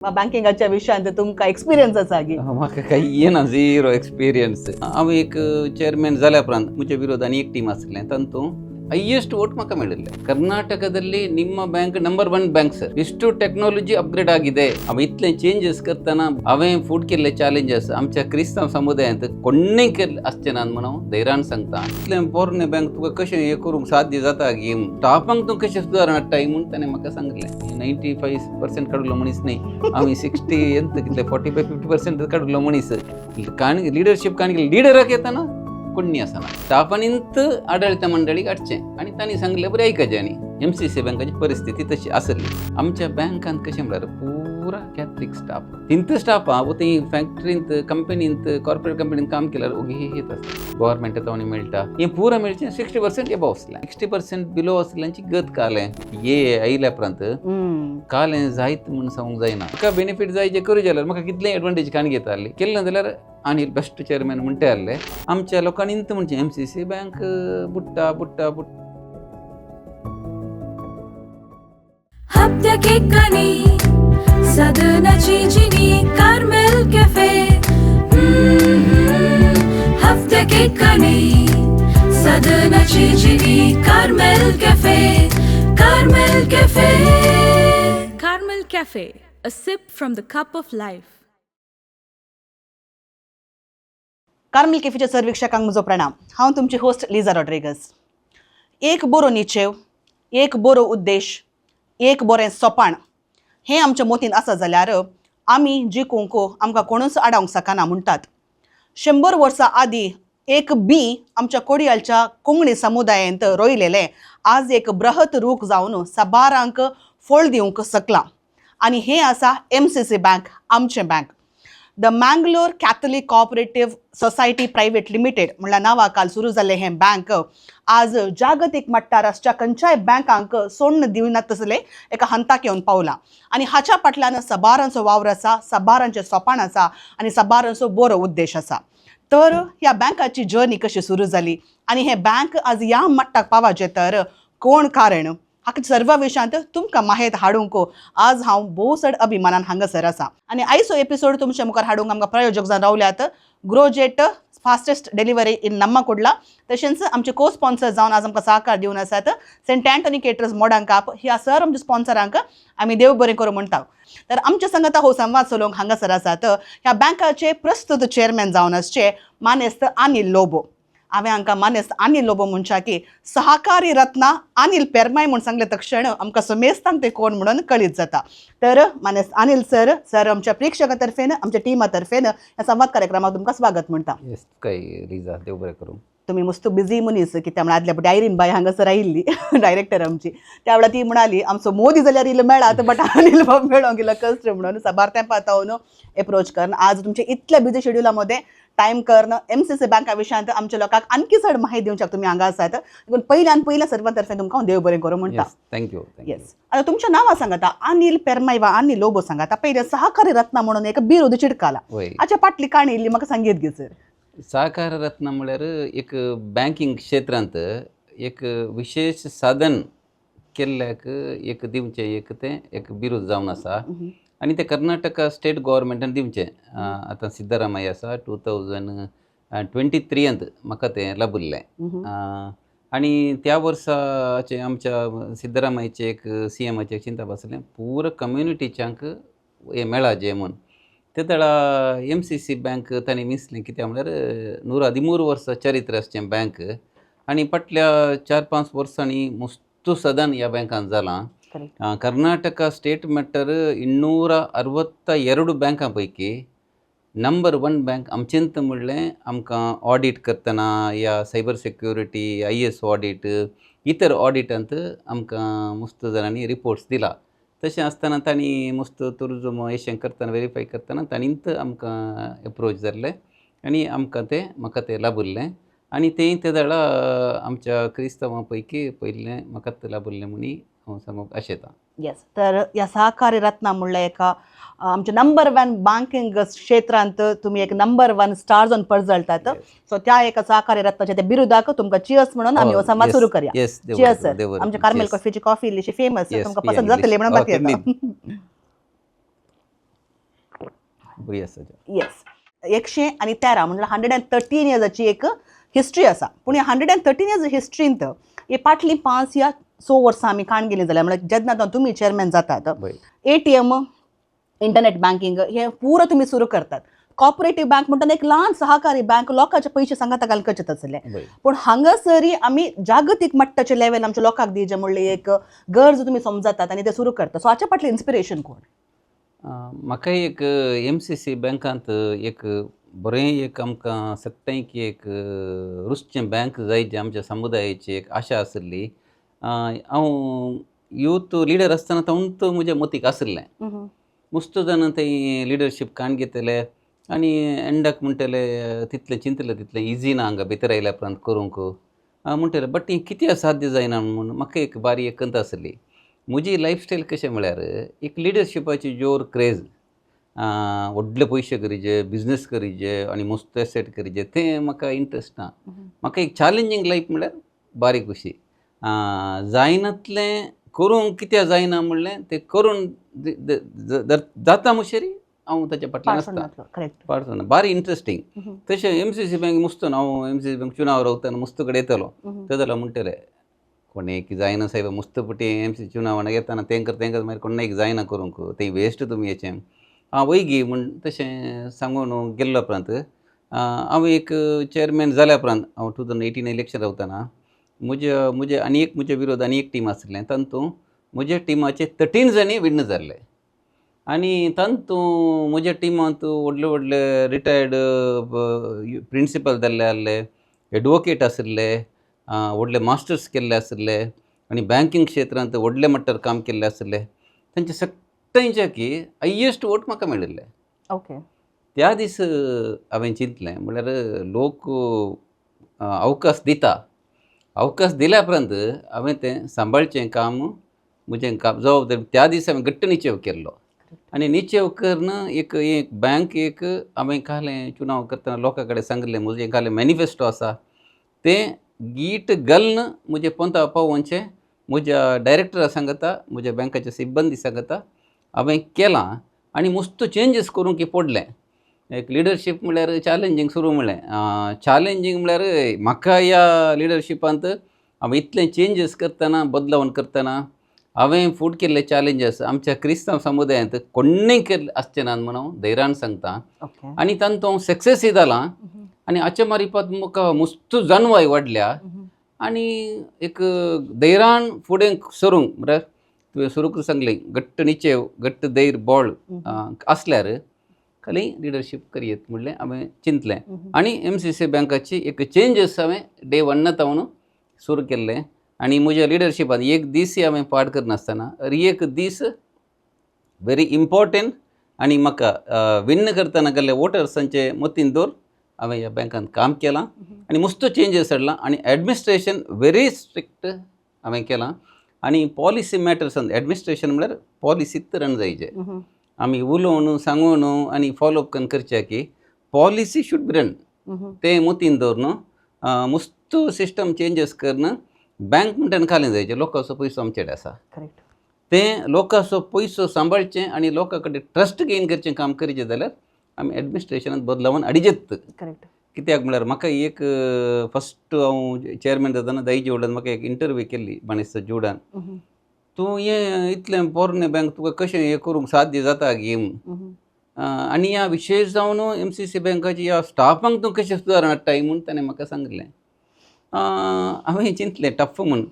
बँकिंगाच्या विशयांत तुमकां एक्सपिरियन्स आसा की? म्हाका काही येना, झिरो एक्सपिरियन्स. हांव एक चेअरमॅन जाल्या उपरांत म्हज्या विरोधान एक टीम आसलें, तातूंत ಹೈಯೆಸ್ಟ್ ವೋಟ್ म्हाका मेಳಿल्ले. ಕರ್ನಾಟಕದಲ್ಲಿ ನಿಮ್ಮ bank number one bank sir. ಇಷ್ಟು ಟೆಕ್ನಾಲಜಿ ಅಪ್ಗ್ರೇಡ್ ಆಗಿದೆ. ಅವ ಇतले चेंजेस करतना हांवें फूड केल्ले चॅलेंजस आमच्या क्रिस्तांव समुदायांत कोणें केल्ले आसचे ना म्हणून हांव धैर्यान सांगता. इतलें पोरणें बँक तुका कशें हें करूंक साध्य जाता की, स्टाफांक तूं कशें सुदारण हाडटाय म्हूण ताणें म्हाका सांगलें. 95% काडलो मनीस न्ही हांव, 60 ಎಂತ कितले, 45-50% काडलो मनीस. काणी लिडरशीप काणी लिडराक येताना कोण्णी आसना. स्टाफानींत आडळित मंडळीक हाडचें आनी तांणी सांगलें बरें आयकचें. आनी एमसीसी बँकाची परिस्थिती तशी आसली. आमच्या बँकांत कशें म्हळ्यार पुरा कॅथलीक स्टाफ. तिंत स्टाफ आहा ती फॅक्टरींत, कंपनींत, कॉर्पोरेट कंपनींत काम केल्यार ओगी येत आसता. गव्हर्मेंट तावणी मेळटा, हें पुरा मेळचें 60% एबोव आसलें, 60% बिलो आसल्यांची गत कालें हे आयल्या उपरांत कालें जायत म्हूण सांगूंक जायना. म्हाका बेनिफीट जाय जे करूं जाल्यार म्हाका कितलें एडवांटेज काण घेता आसली केलें जाल्यार आनी बेस्ट चेअरमॅन म्हणटा आसले. आमच्या लोकांनी म्हणचें एमसीसी बँक बुडटा बुडटा बुडटा. हप्त्याक कनी सदनाची जिनी कार्मेल कॅफे. हप्त्याक कनी सदनाची जिनी Carmel cafe, Carmel cafe. Carmel cafe, a sip from the cup of life. Carmel कॅफेच्या sir वीक्षकांक म्हजो प्रणाम. हांव तुमची होस्ट लिजा रॉड्रिगस. एक बरो निचेव, एक बरो उद्देश, एक बरें सोपाण हें आमच्या मोतींत आसा जाल्यार आमी जिखूंक आमकां कोणूच आडावंक शकना म्हणटात. 100 वर्सां आदीं एक बी आमच्या कोडियालच्या कोंकणी समुदायेंत रोयलेलें आज एक बृहत रूख जावन साबारांक फळ दिवंक शकलां आनी हें आसा एमसीसी बँक, आमचें bank. The Mangalore Catholic Cooperative Society Private Limited म्हणल्यार नांवा काल सुरू जाल्लें हें बँक आज जागतीक मट्टार आसच्या खंयच्याय बँकांक सोडून दिवना तसलें एका हंताक येवन पावलां आनी हाच्या फाटल्यान साबारांचो वावर आसा, साबारांचें सोपाण आसा आनी साबारांचो बरो उद्देश आसा. तर ह्या बँकाची जर्नी कशी सुरू जाली आनी हें बँक आज ह्या मट्टाक पावाचें तर कोण कारण, हाका सर्व विशयांत तुमकां माहेत हाडूंक आज हांव भोव चड अभिमानान हांगासर आसा. आनी आयचो एपिसोड तुमच्या मुखार हाडूंक आमकां प्रायोजक जावन रावल्यात ग्रोजेट, फास्टेस्ट डिलिव्हरी इन नम्मा कुडला. तशेंच आमचे को स्पॉन्सर जावन आज आमकां सहकार दिवन आसात सेंट अँटनी केटर्स, मोडांकाप. ह्या सर आमच्या स्पॉन्सरांक आमी देव बरें करूं म्हणटा. तर आमच्या संगता हो संवाद चलोवंक हांगासर आसात ह्या बँकाचे प्रस्तुत चेअरमॅन जावन आसचे मानेस्त अनिल लोबो. हांवें हांकां मानेस्त अनिल लोबो म्हणच्या की सहकारी रत्ना अनिल पेरमाय म्हूण सांगलें तक्षण आमकां समेस्तांक ते कोण म्हणून कळीत जाता. तर मानेस्त अनिल सर, सर, आमच्या प्रेक्षकां तर्फेन, आमच्या टिमा तर्फेन ह्या संवाद कार्यक्रमाक तुमकां स्वागत म्हणटा. येस काय लिजा, देव बरें करूं. तुमी मस्त बिझी मनीस, कित्याक म्हळ्यार आदल्या डायरीन बाय हांगासर आयिल्ली डायरेक्टर आमची, त्या वेळार ती म्हणाली आमचो मोदी जाल्यार इल्लो मेळात, बट अनिल बाब मेळोंक इल्लो कश्ट म्हणून साबार तेंपा जावन एप्रोच करून आज तुमच्या इतल्या बिझी शेड्युला मध्ये टायम करून एमसीसी बँका विशयांत आमच्या लोकांक आणखी चड माहिती दिवच्याक तुमी हांगा आसात. देखून पयल्यान पयल्या सर्वां तर्फे तुमकां हांव देव बरें करूं म्हणटा. Yes, thank you. Yes, आतां तुमच्या नांवा सांगाता, अनिल पेरमाय वा अनिल लोबो सांगाता, पयलें सहकारी रत्ना म्हणून एक बिरोध चिटकाला. वय. हाच्या फाटली काणी इल्ली म्हाका सांगीत गे सर. सहकार रत्न म्हळ्यार एक बँकिंग क्षेत्रांत एक विशेश साधन केल्ल्याक एक दिवचें एक तें एक बिरूद जावन आसा आनी तें कर्नाटका स्टेट गोवोरमेंटान दिवचें. आतां सिद्धरामय्या आसा, 2023त म्हाका तें लाबिल्लें. आनी त्या वर्साचें आमच्या सिद्धरामय्याचें एक सीएमाचें चिंतप आसलें पुरो कम्युनिटीच्यांक हें मेळाचें म्हूण. ते तेळा एमसीसी बँक तांणी विंचलें, कित्याक म्हळ्यार 113 वर्सां चरित्र आसचें बँक आनी फाटल्या 4-5 वर्सांनी मस्तू सदन ह्या बँकान जालां. कर्नाटಕ ಸ್ಟೇಟ್ ಮಟ್ಟರ್ 262 बँकां पैकी नंबर वन बँक आमचेंत म्हणलें. आमकां ऑडीट करतना या सायबर सेक्युरिटी, IS audit, इतर ऑडिटांत आमकां मस्त जाणांनी रिपोर्ट्स दिला. तशें आसतना तांणी मस्त तुर्जुमो अशें करतना, वेरीफाय करतना तांणीच आमकां एप्रोच जाल्लें आनी आमकां तें म्हाका तें लाबिल्लें आनी तें ते वेळा आमच्या क्रिस्तांवां पैकी पयलें म्हाकाच लाबिल्लें म्हूण हांव सांगूंक आशेतां. येस, तर ह्या सहकारी रत्ना म्हणल्यार एका आमच्या नंबर वन बँकिंग क्षेत्रांत तुमी एक नंबर वन स्टार जावन परजळटात. सो त्या एका सहकारी रत्नाच्या त्या बिरुदाक तुमकां चियर्स म्हणून आमी हो संवाद सुरू करया. येस. Cheers sir. आमच्या कार्मेल कॉफीची कॉफी इल्लीशी फेमस, तुमकां पसंत जातली म्हणून बाकी येता. बरी आसा. येस, 113 म्हणल्यार 113 इयर्साची एक हिस्ट्री आसा. पूण 113 इयर्स हिस्ट्रींत हे फाटलीं 5 या 6 वर्सां आमी काण गेली जाल्यार, म्हणल्यार जेन्ना तुमी चेअरमॅन जातात, एटीएम, इंटरनेट बँकिंग हे पुरो तुमी सुरू करतात. कॉपरेटीव बँक म्हणटा, एक ल्हान सहकारी बँक, लोकांचे पयशे सांगाता घालून करचें आसलें. पूण हांगासरी आमी जागतीक मट्टाचे लेवल आमच्या लोकांक दिवचें म्हणलें एक गरज तुमी समजतात आनी ते सुरू करता. सो हाच्या फाटलें इन्स्पिरेशन कोण? म्हाका एक एमसीसी बँकांत एक बरें एक आमकां सगळ्यांक एक रुचचें बँक जाय जें आमच्या समुदायाची एक आशा आशिल्ली. हांव यूथ लिडर आसतना तातूंत म्हज्या मतीक आशिल्लें. मस्त जाण थंय लिडरशीप काण घेतले आनी एंडाक म्हणटले, तितलें चिंतलें तितलें इजी ना हांगा भितर आयल्या उपरांत करूंक म्हणटले, बट हें कित्याक साध्य जायना म्हूण म्हाका एक बारी एक खंत आसली. म्हजी लायफस्टायल कशें म्हळ्यार एक लिडरशिपाची जोर क्रेज, व्हडले पयशे करीचे, बिजनस करीचे आनी मस्त एसेट करीचे, तें म्हाका इंट्रस्ट ना. म्हाका एक चॅलेंजींग लायफ म्हळ्यार बारी खुशी. जायनातलें करूंक कित्याक जायना म्हणलें तें करून जाता म्हणसर हांव ताच्या फाटल्यान आसता. पाडसोना बारी इंट्रस्टींग. तशें एमसीसी बँक मुस्त, हांव एमसीसी बँक चुनाव रावतना मुस्त कडेन येतालो. ते जाल्यार म्हणटले, कोणेक जायना सायब, मुस्त पटी एमसी चुनावान येताना तें कर तें कर, मागीर कोणाक जायना करूंक, तें वेस्ट तुमी हेचें. आं, वयगी म्हूण तशें सांगून गेल्लो. उपरांत हांव एक चेअरमॅन जाल्या उपरांत हांव 2018 इलेक्शन रावतना म्हज्या म्हजे आनी एक म्हज्या विरोध आनी एक टीम आसलें. तातूंत म्हज्या टिमाचे 13 जाणी विन्न जाल्ले आनी तातूंत म्हज्या टिमांत व्हडले व्हडले रिटायर्ड प्रिंसिपल जाल्ले आहले, एडवोकेट आशिल्ले, व्हडले मास्टर्स केल्ले आशिल्ले आनी बँकींग क्षेत्रांत व्हडले मट्टार काम केल्ले आशिल्ले. तांचे सगळ्यांच्या की हायेस्ट वोट म्हाका मेळिल्ले. त्या दीस हांवें चिंतलें, म्हणल्यार लोक अवकाश दिता, अवकाश दिल्या उपरांत हांवें तें सांबाळचें काम म्हजें काम जबाबदारी. त्या दीस हांवें घट्ट निश्चेव केल्लो आनी निश्चेव करून एक एक बँक एक हांवें कालें. चुनाव करतना लोकां कडेन सांगिल्लें, म्हजें कालें मॅनिफेस्टो आसा तें गीट घालून म्हजें पोंता पावोवचें म्हज्या डायरेक्टरा सांगता, म्हज्या बँकाच्या सिब्बंदी सांगता हांवें केलां आनी मस्त चेंजीस करूंक पडलें. एक लिडरशीप म्हणल्यार चॅलेंजींग सुरू म्हणलें. चॅलेंजींग म्हणल्यार म्हाका ह्या लिडरशिपांत हांवें इतलें चेंजीस करतना, बदलावण करतना हांवें फूड केल्ले चॅलेंजीस आमच्या क्रिस्तांव समुदायांत कोण्णेय केल्ले आसचे नात म्हणून हांव धैर्यान सांगता. आनी तातूंत हांव सक्सेसूय जालां आनी हाचे मारिफात म्हाका मस्त जाणवाय वाडल्या आनी एक धैर्यान फुडें सरूंक. म्हळ्यार तुवें सुरूक सांगलें, घट्ट निश्चेव, घट्ट धैर्य, बळ आसल्यार खाली लिडरशीप करयेत म्हणलें हांवें चिंतलें. आनी एमसीसी बँकाची एक चेंजीस हांवें डे वन्ना तावन सुरू केल्लें आनी म्हज्या लिडरशिपान एक दीसय हांवें पाड करनासतना एक दीस व्हेरी इम्पॉर्टंट आनी म्हाका विन्न करतना गेल्ले वोटर्सांचे मतीन दवर हांवें ह्या बँकांत काम केलां आनी मस्त चेंजीस हाडला आनी एडमिनिस्ट्रेशन व्हेरी स्ट्रिक्ट हांवें केलां. आनी पॉलिसी मॅटर्सान एडमिनिस्ट्रेशन म्हळ्यार पॉलिसीत रन जायचे. आमी उलोवन सांगून आनी फॉलोअप करून करचें की पॉलिसी should be run, तें मतीन दवरून मस्त सिस्टम चेंजीस करून बँक म्हणटा खाली जायचे. लोकांचो पयसो आमचे कडेन आसा. तें लोकांचो पयसो सांबाळचें आनी लोकां कडेन ट्रस्ट गेन करचें काम करचें जाल्यार आमी एडमिनिस्ट्रेशनात बदलावन हाडीजेत. कित्याक म्हळ्यार म्हाका एक फस्ट हांव चेअरमॅन जातना दायजी वडल्यान म्हाका एक इंटरव्यू केल्ली मानेस्त जुडान, तूं हें इतलें पोरणें बँक तुका कशें हें करूंक साध्य जाता गी म्हूण, आनी ह्या विशेश जावन एमसीसी बँकाची ह्या स्टाफांक तूं कशें सुदारण हाडटाय म्हूण ताणें म्हाका सांगिल्लें. हांवें चिंतलें टफ म्हूण,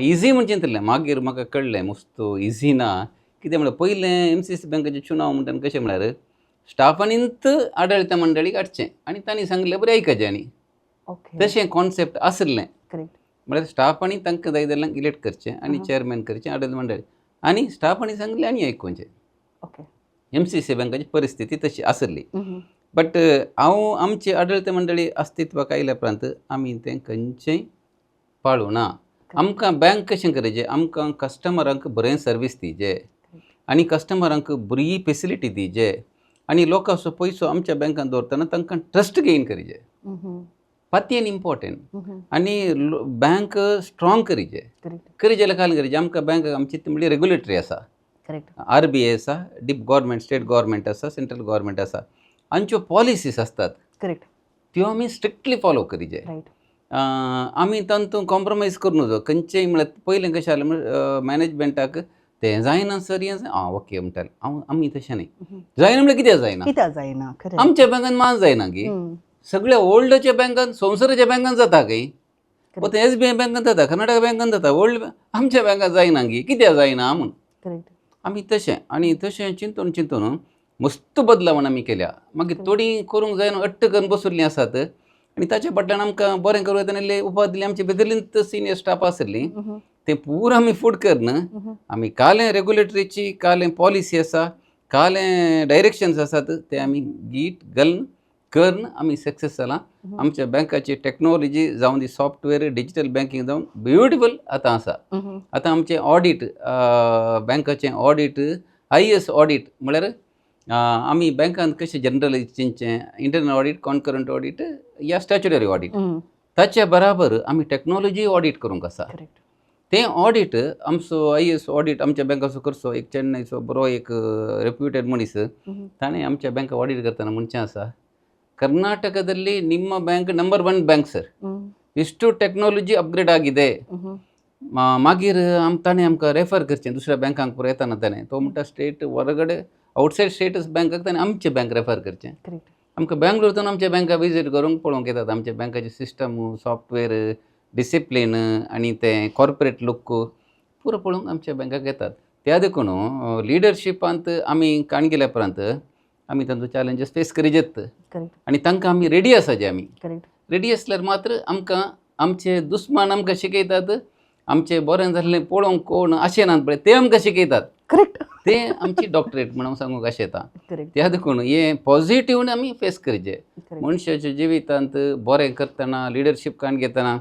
इजी म्हूण चिंतलें. मागीर म्हाका कळ्ळें मस्त इजी ना. कितें म्हळ्यार पयलें एमसीसी बँकाचें चुनाव म्हणटा कशें म्हळ्यार स्टाफांनीच आडळीत मंडळीक हाडचें आनी तांणी सांगलें बरें आयकचें आनी तशें कॉन्सेप्ट आशिल्लें. म्हळ्यार स्टाफांनी तांकां जाय जाल्यार इलेक्ट करचें आनी चेअरमॅन करचें आडळीत मंडळी आनी स्टाफांनी सांगलें आनी आयकुचें. एमसीसी बँकाची परिस्थिती तशी आशिल्ली. बट हांव आमची आडळीत मंडळी अस्तित्वाक आयल्या उपरांत आमी तें खंयचेंय पाळूं ना. आमकां बँक कशें करचें, आमकां कस्टमरांक बरें सर्वीस दिवचे आनी कस्टमरांक बरी फेसिलिटी दिवचे आनी लोकांचो पयसो आमच्या बँकान दवरतना तांकां ट्रस्ट गेन करचे. पातयेन इम्पॉर्टंट आनी बँक स्ट्रॉंग करचे. करचे जाल्यार काल करचे आमकां बँक आमची ती म्हणली रेगुलेटरी आसा. करेक्ट. आर बी I आसा, डिप गव्हर्मेंट, स्टेट गव्हर्मेंट आसा, सेंट्रल गव्हर्मेंट आसा, हांच्यो पॉलिसीस आसतात. त्यो आमी स्ट्रिक्टली फॉलो करीजे. आमी तातूंत कॉम्प्रोमायज करूं नजो खंयचेय. म्हळ्यार पयलें कशें जालें म्हळ्यार मॅनेजमेंटाक तें जायना सर, हें आं ओके म्हणटालें हांव. आमी तशें न्ही. जायना म्हळ्यार कित्याक जायना? कित्याक जायना, खरें. आमच्या बँकान मान जायना गी? सगळ्या ओल्डच्या बँकान, संवसाराच्या बँकान जाता खंय. आतां एसबीआय बँकान जाता, कर्नाटका बँकान जाता, ओल्ड आमच्या बँकान जायना गी? कित्याक जायना म्हूण. आमी तशें आनी तशें चिंतून चिंतून मस्त बदलावण आमी केल्या. मागीर थोडीं करूंक जायना अट्ट करून बशिल्लीं आसात आनी ताच्या फाटल्यान आमकां बरें करूं येता नासलें उपाद दिली. आमचे भितरलींच सिनियर स्टाफ आशिल्लीं. तें पुरो आमी फुड करन आमी कालें रेगुलेटरीची कालें पॉलिसी आसा, कालें डायरेक्शन्स आसात, ते आमी गीट घालून करन आमी सक्सेस जाला. आमच्या बँकाची टॅक्नोलॉजी जावं दी, सॉफ्टवेअर, डिजिटल बँकींग जावन ब्युटिफूल आतां आसा. आतां आमचें ऑडीट, बँकाचें ऑडीट, हायएस्ट ऑडीट म्हळ्यार आमी बँकान कशें जनरली चिंतचें, इंटरनल ऑडीट, कॉन्करंट ऑडीट या स्टॅच्युटरी ऑडीट, ताच्या बराबर आमी टॅक्नोलॉजी ऑडीट करूंक आसा. तें ऑडीट आमचो हायएस्ट ऑडीट आमच्या बँकाचो करचो एक चेन्नयचो बरो एक रेप्युटेड मनीस, ताणें आमच्या बँका ऑडीट करतना म्हणचें आसा, ಕರ್ನಾಟಕದಲ್ಲಿ ನಿಮ್ಮ bank number one bank sir, ಇಷ್ಟು ಟೆಕ್ನಾಲಜಿ ಅಪ್ಗ್ರೇಡ್ ಆಗಿದೆ. मागीर ताणें आमकां रेफर करचें दुसऱ्या बँकांक पुरो येताना. ताणें तो म्हणटा, स्टेट ಹೊರಗಡೆ आवटसायड स्टेटस बँकाक ताणें आमचें बँक रेफर करचें. आमकां बँगलोर आमच्या बँका विजीट करूंक पळोवंक येतात. आमच्या बँकाचे सिस्टम, सॉफ्टवेअर, डिसिप्लीन आनी तें कॉर्पोरेट लूक पुरो पळोवंक आमच्या बँकाक येतात. त्या देखून लिडरशिपांत आमी काण गेल्या उपरांत आमी तांचो चॅलेंजीस फेस करीजेत. आनी तांकां आमी रेडी आसाचे आमी. रेडी आसल्यार मात्र आमकां आमचे दुस्मान आमकां शिकयतात. आमचे बरें जाल्लें पळोवंक कोण आशेनात पळय, ते आमकां शिकयतात. ते आमची डॉक्टरेट म्हणून सांगूंक आशेता. त्या देखून हें पॉझिटिव्ह आमी फेस करचें. मनशाच्या जिवितांत बरें करतना, लिडरशीप काण घेतना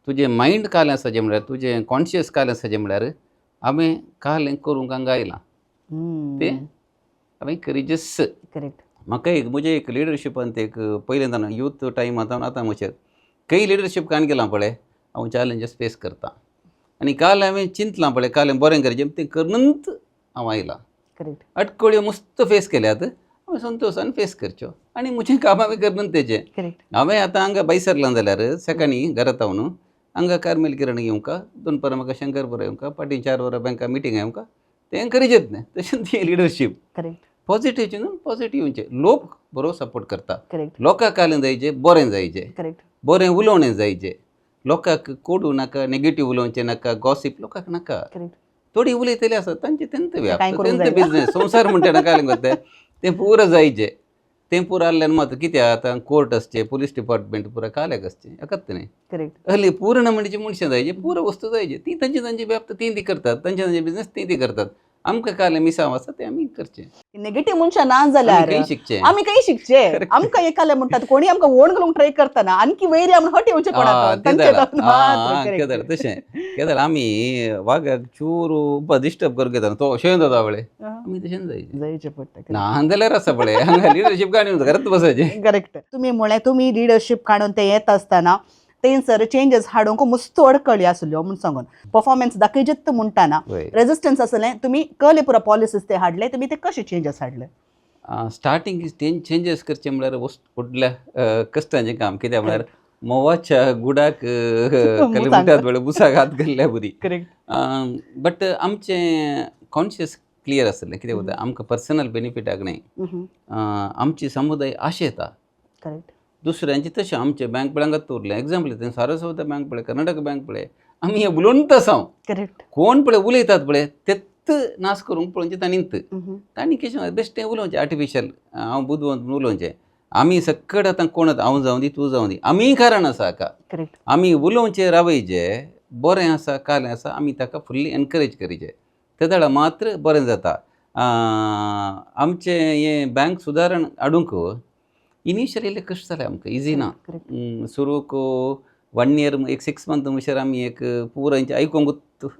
तुजें मायंड कालें आसाचें, म्हळ्यार तुजें कॉन्शियस कालें आसाचें. म्हळ्यार हांवें काल हें करूंक हांगा आयलां, तें हांवें करिजस. म्हाका एक म्हजें एक लिडरशिपांत एक पयलें यूथ टायम आतां आतां म्हजेर खंय लिडरशीप काण गेलां पळय, हांव चॅलेंजीस फेस करता आनी काल हांवें चिंतलां पळय, काल हांवें बरें करचें, तें करूनच हांव आयलां. अटकळ्यो मस्त फेस केल्यात हांवें, संतोशान फेस करच्यो आनी म्हजें काम हांवें करून तेजें. हांवें आतां हांगा भायसरलां जाल्यार सकाळीं घरांत हांव हांगा कार्मेल किरण येवंका, दनपारां म्हाका शंकरपुरा येवंका, फाटीं 4 वरां बँका मिटींग येवंका, तें करीजेत न्ही. तशें ती लिडरशीप. पॉझिटीव चिंतून पॉझिटीव येवचें, लोक बरो सपोर्ट करता. लोकांक कालें जायचे, बरें जायचे. बरें उलोवणें जायचे, लोकांक कोडू नाका, नेगेटीव उलोवचें नाका, गॉसीप लोकांक नाका. थोडी उलयतले आसात, तांचे तेंत कांय व्याप करूंक तेंत जायना. बिजनेस संवसार म्हणटा कालें करता तें पुरो जायचे. तें पुरो आहल्यान मात कित्याक आतां कोर्ट आसचें, पोलीस डिपार्टमेंट पुरो काल्याक आसचें एकाच न्ही. हल्ली पूर्ण म्हणजे मनशां जायचे, पुरो वस्तू जायचे, ती तांची तांची व्याप्त ती ती करतात, तांचे तांचे बिजनेस ती ती करतात. आमकां कालें मिसांव आसा तें आमी करचें. नेगेटिव्ह मनशां ना आमी जाल्यार खंय शिकचें? आमी खंय शिकचे? आमकां एकाले म्हणटात, कोणी आमकां ओण घालूंक ट्राय करतना आणखी वैरी आमी हट येवचें कोणाक ते तांचे. जालां. ते जालां तशें केदाळ आमी वागाक चूर डिस्टर्ब करूंक येता, तो अशें जाता पळय, आमी तशें जायचें. जायचें पडटा. ना जाल्यार आसा पळय हांगा लिडरशीप काणी घरात बसायचें. करेक्ट. तुमी म्हळें, तुमी लिडरशीप काडून ते येता आसतना थंयसर चेंजीस हाडूंक मस्त अडकळी आसल्यो म्हूण सांगून, परफॉर्मन्स दाखयजेत म्हणटाना रेजिस्टन्स आसलें. तुमी कहले पुरो पॉलिसीस ते हाडले, तुमी ते कशे चेंजीस हाडले? स्टार्टींग चेंजीस करचें म्हळ्यार वस्त व्हडल्या कश्टांचें काम. कित्याक म्हळ्यार म्होंवाच्या गुडाक कले म्हणटात पळय, बुसाक हात घाल्ल्या बरी. बट आमचें कॉन्शियस क्लियर आसलें. कित्याक वता, आमकां पर्सनल बेनिफिटाक न्हय, आमची समुदाय आशेता. दुसऱ्यांचे तशें आमचे बँक पळय हांगा उरलें एग्जाम्पल, थंय सारस्वत बँक पळय, कर्नाटक बँक पळय, आमी हे उलोवनूच आसा. कोण पळय उलयतात पळय, तेत्त नाश करूंक पळोवचें ताणींत. तांणी कशें बेश्टें उलोवचें, आर्टिफिशियल हांव बुदवंत म्हूण उलोवचें. आमी सक्कड आतां कोण हांव जावं दी, तूं जावं दी, आमीय कारण आसा हाका. आमी उलोवचें रावयचें, बरें आसा कालें आसा, आमी ताका फुल्ली एनकरेज करीचें, ते वेळार मात्र बरें जाता. आमचें हें बँक सुदारण हाडूंक इनिशियली इल्लें कश्ट जालें आमकां, इजी ना. सुरूक वन इयर, एक 6 मंथ म्हणसर आमी एक पुरो आयकूंक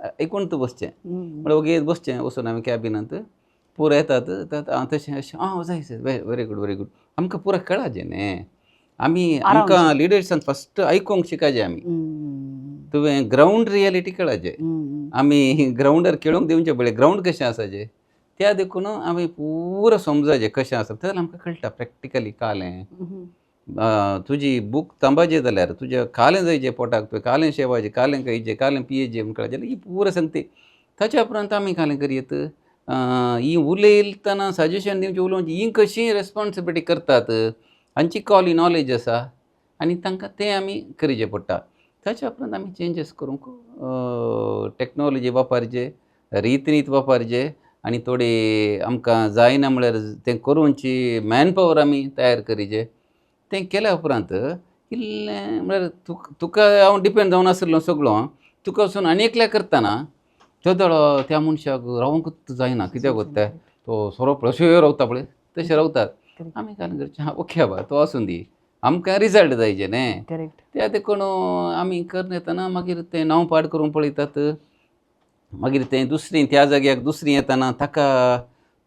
आयकून बसचें. म्हळ्यार वगीच बसचें, वचून आमी कॅबिनांत पुरो येतात, तशें अशें आं जाय sir, very good, very good. आमकां पुरो कळाचें न्ही. आमी आमकां लिडर्सान फस्ट आयकूंक शिकायचें आमी. तुवें ग्रावंड रियलिटी कळाचें. आमी ग्रावंडार खेळूंक दिवचें पळय, ग्रावंड कशें आसाचें. त्या देखून आमी पुरो समजायचें कशें आसा तें जाल्यार आमकां कळटा प्रॅक्टिकली कालें. तुजी बूक थांबायची जाल्यार तुजें कालें जायचें पोटाक तुवें कालें शेवाचें, कालें खायचें, कालें पियेचें म्हण कळ्ळें जाल्यार ही पुरो सांगती. ताच्या उपरांत आमी कालें करयेत, ही उलयतना सजेशन दिवचें उलोवचें ही कशी रेस्पोन्सिबिलिटी करतात, हांची कॉली नॉलेज आसा आनी तांकां तें आमी करचें पडटा. ताच्या उपरांत आमी चेंजीस करूंक टॅक्नोलॉजी वापरचे, रीत रीत वापरचे आनी थोडी आमकां जायना म्हळ्यार तें करूंची मॅन पावर आमी तयार करीचे. तें केल्या उपरांत इल्लें म्हळ्यार तुका हांव डिपेंड जावन आशिल्लो सगळो, तुका वचून आनी एकल्या करतना तेदोळ त्या मनशाक रावंकूच जायना. कित्याक वता तो सोरोप अशें रावता पळय तशें रावतात. आमी कांय करचें, हां ओके बाबा तो आसूं दी, आमकां रिजल्ट जायचे न्ही. करेक्ट. त्या देखून आमी करून येतना मागीर तें नांव पाड करूंक पळयतात. मागीर तें दुसरीं त्या जाग्याक दुसरीं येतना ताका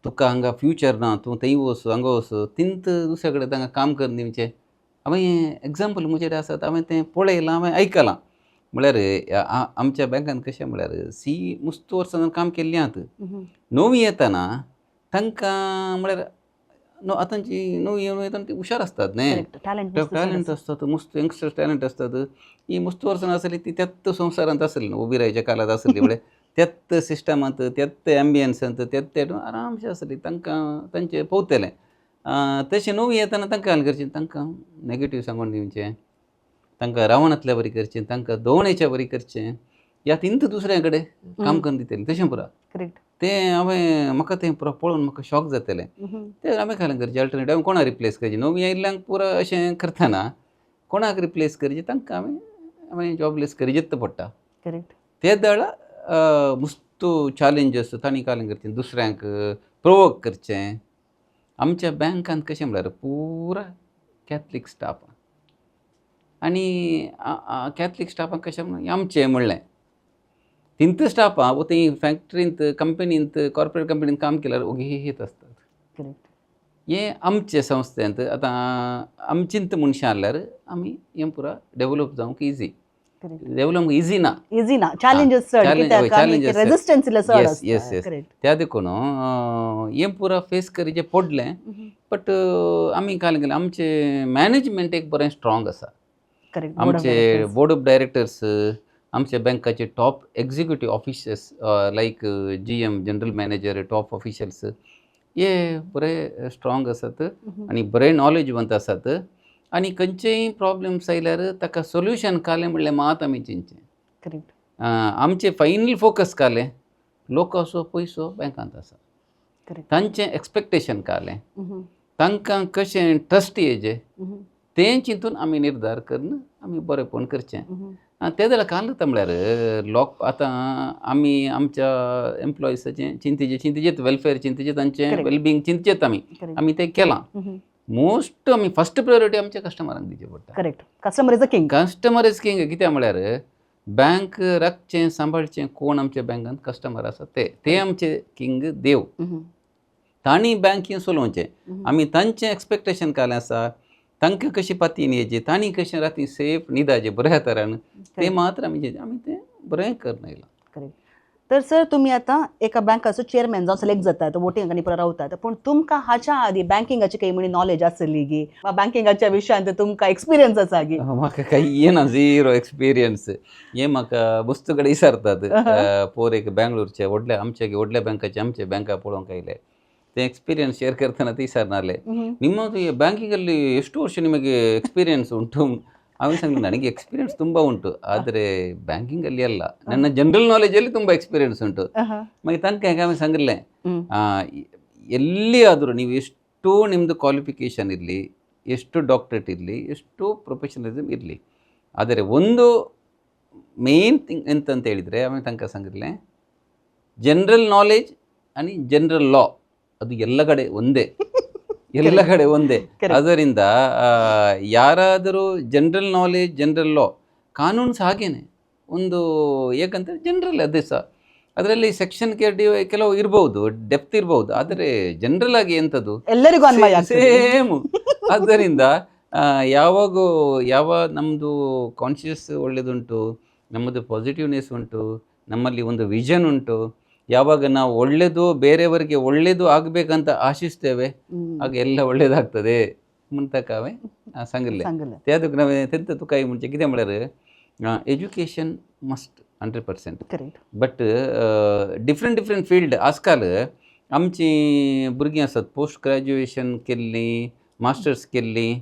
तुका हांगा फ्युचर ना, तूं थंय वच हांगा वच, तिंत दुसऱ्या कडेन तांकां काम करून दिवचें. हांवें एग्जाम्पल म्हजेर आसात, हांवें तें पळयलां, हांवें आयकलां. म्हळ्यार आमच्या बँकान कशें म्हळ्यार सी मुस्त वर्सां काम केल्लीं आहात, नवी येतना तांकां म्हळ्यार आतांची नवी येवन येतना ती हुशार आसतात न्ही, टॅलंट टॅलंट आसतात, मस्त यंगस्टर्स टॅलंट आसतात. ही मस्त वर्सां आसली ती त्याच संवसारांत आसली न्हू, उबी रावच्या काळांत आसली म्हळ्यार त्याच सिस्टमांत, त्याच एम्बियन्सांत, त्याच आरामशें आसली, तांकां तांचें पोवतलें. तशें नवी येतना तांकां हाल करचें, तांकां नेगेटीव सांगून दिवचें, तांकां रावणांतल्या बरी करचें, तांकां दवण्याच्या बरी करचें, या तिंत दुसऱ्या कडेन काम करून दितलें तशें पुरा. करेक्ट. तें हांवें म्हाका तें पुरा पळोवन म्हाका शॉक जातलें. तें हांवें खालें करचें अल्टरनेटीव, हांवें कोणाक रिप्लेस करचें, नवी आयिल्ल्यांक पुरा अशें करतना कोणाक रिप्लेस करचें, तांकां हांवें हांवें जॉबलेस करचेच पडटा. करेक्ट. ते दळ मस्त चॅलेंजस तांणी कालें करचें, दुसऱ्यांक प्रोवोक करचें. आमच्या बँकांत कशें म्हळ्यार पुरा कॅथलीक स्टाफ आनी कॅथलीक स्टाफाक कशें म्हणल्यार आमचें म्हणलें तिंत स्टाफ वो थंय फॅक्टरींत कंपनींत कॉर्पोरेट कंपनींत काम केल्यार ओगी हेत आसतात. करेक्ट. हें आमचे संस्थेंत आतां आमचींत मनशां आहल्यार आमी हें पुरा डेवलप जावंक इजी, डेवलप इजी ना, इजी ना, चॅलेंजेस चड, कित्याक रेजिस्टन्स इल्लें चड. येस येस येस. त्या देखून हें पुरा फेस करचें पडलें. बट आमी काल गेले आमचें मॅनेजमेंट एक बरें स्ट्रॉंग आसा. करेक्ट. आमचे बोर्ड ऑफ डायरेक्टर्स, आमच्या बँकाचे top executive officers like GM, general manager, top officials हे बरे स्ट्रॉंग आसात आनी बरे नॉलेजवंत आसात. आनी खंयचेय प्रॉब्लम्स आयल्यार ताका सोल्युशन काडलें म्हणल्यार मात आमी चिंतचें. करेक्ट. आमचें फायनल फोकस काडलें लोकांचो पयसो बँकांत आसा, तांचें एक्सपेक्टेशन काडलें, तांकां कशें ट्रस्ट येयचें तें चिंतून आमी निर्धार करून आमी बरेंपण करचें. तें जाल्यार काल जाता म्हळ्यार लोक आतां आमी आमच्या एम्प्लॉइजाचें चिंतेचें चिंतेचेत वेलफेअर चिंतेचें, तांचें वेलबिंग चिंतचेत आमी, आमी तें केलां. मोस्ट आमी फस्ट प्रायोरिटी आमच्या कस्टमरांक दिवचें पडटा. Correct. Customer is a king. Customer is king. कित्याक म्हळ्यार बँक राखचें सांबाळचें कोण आमच्या बँकांत कस्टमर आसा ते ते आमचे किंग देव, तांणी बँकींग चलोवचें. आमी तांचें एक्सपेक्टेशन कालें आसा, तांकां कशी पातीन येयची, तांणी कशें राती सेफ न्हिदाचें बऱ्या तरान, तें मात्र आमी आमी तें बरें करून आयलां. करेक्ट. तर सर तुमी आतां एका बँकाचो चेअरमॅन जावन सिलेक्ट जातात, वोटिंग आनी पुरो रावतात, पूण तुमकां हाच्या आदी बँकिंगाची काही म्हणी नॉलेज आसली गी वा बँकिंगाच्या विशयांत तुमकां एक्सपिरियन्स आसा गी? म्हाका काही येना, झिरो एक्सपिरियन्स. हे म्हाका वस्तू कडेन विचारतात पोर एक बँगलोरचे व्हडल्या आमच्या व्हडल्या बँकाचे आमचे बँका पळोवंक आयले, ते एक्सಪಿರಿಯನ್ಸ್ ಶೇರ್ ಕರ್ತಾನೆ ವಿಚಾರನಾಲೆ ನಿಮ್ಮದು ಬ್ಯಾಂಕಿಂಗಲ್ಲಿ ಎಷ್ಟು ವರ್ಷ ನಿಮಗೆ ಎಕ್ಸ್ಪೀರಿಯನ್ಸ್ ಉಂಟು? ಅವನು ಸಂಗ ನನಗೆ ಎಕ್ಸ್ಪೀರಿಯನ್ಸ್ ತುಂಬ ಉಂಟು, ಆದರೆ ಬ್ಯಾಂಕಿಂಗಲ್ಲಿ ಅಲ್ಲ, ನನ್ನ ಜನರಲ್ ನಾಲೆಜಲ್ಲಿ ತುಂಬ ಎಕ್ಸ್ಪೀರಿಯನ್ಸ್ ಉಂಟು. ಮತ್ತೆ ತನಕ ಆమె ಸಂಗಲ್ಲೇ ಎಲ್ಲಿ ಆದರೂ ನೀವು ಎಷ್ಟೋ ನಿಮ್ಮದು ಕ್ವಾಲಿಫಿಕೇಷನ್ ಇರಲಿ, ಎಷ್ಟು ಡಾಕ್ಟ್ರೇಟ್ ಇರಲಿ, ಎಷ್ಟು ಪ್ರೊಫೆಷನಲಿಸಮ್ ಇರಲಿ, ಆದರೆ ಒಂದು ಮೇನ್ ಥಿಂಗ್ ಎಂತಂತ ಹೇಳಿದರೆ ಆಮೇಲೆ ತನಕ ಸಂಗರ್ಲೆ ಜನರಲ್ ನಾಲೆಜ್ आणि ಜನರಲ್ ಲಾ ಅದು ಎಲ್ಲ ಕಡೆ ಒಂದೇ, ಎಲ್ಲ ಕಡೆ ಒಂದೇ. ಅದರಿಂದ ಯಾರಾದರೂ ಜನರಲ್ ನಾಲೆಜ್, ಜನರಲ್ ಲಾ, ಕಾನೂನು ಸಹ ಹಾಗೇನೆ ಒಂದು, ಏಕಂದರೆ ಜನರಲ್ ಅದೇ ಸಹ ಅದರಲ್ಲಿ ಸೆಕ್ಷನ್ ಕೆ ಡಿ ಕೆಲವು ಇರ್ಬೋದು, ಡೆಪ್ತ್ ಇರ್ಬೋದು, ಆದರೆ ಜನರಲ್ ಆಗಿ ಎಂಥದ್ದು ಎಲ್ಲರಿಗೂ ಅನ್ವಯ ಸೇಮು. ಆದ್ದರಿಂದ ಯಾವಾಗ ಯಾವ ನಮ್ಮದು ಕಾನ್ಷಿಯಸ್ ಒಳ್ಳೆಯದುಂಟು, ನಮ್ಮದು ಪಾಸಿಟಿವ್ನೆಸ್ ಉಂಟು, ನಮ್ಮಲ್ಲಿ ಒಂದು ವಿಷನ್ ಉಂಟು, ಯಾವಾಗ ನಾವು ಒಳ್ಳೆಯದು ಬೇರೆಯವರಿಗೆ ಒಳ್ಳೆಯದು ಆಗಬೇಕಂತ ಆಶಿಸ್ತೇವೆ, ಆಗ ಎಲ್ಲ ಒಳ್ಳೇದಾಗ್ತದೆ म्हणटा हांवें सांगिल्लें. सांगलें. त्या देखून हांवें तेंच तुका म्हणचें कितें म्हळ्यार Education must 100%. But different different field आजकाल आमची भुरगीं आसात, पोस्ट ग्रॅज्युएशन केल्लीं, मास्टर्स केल्लीं,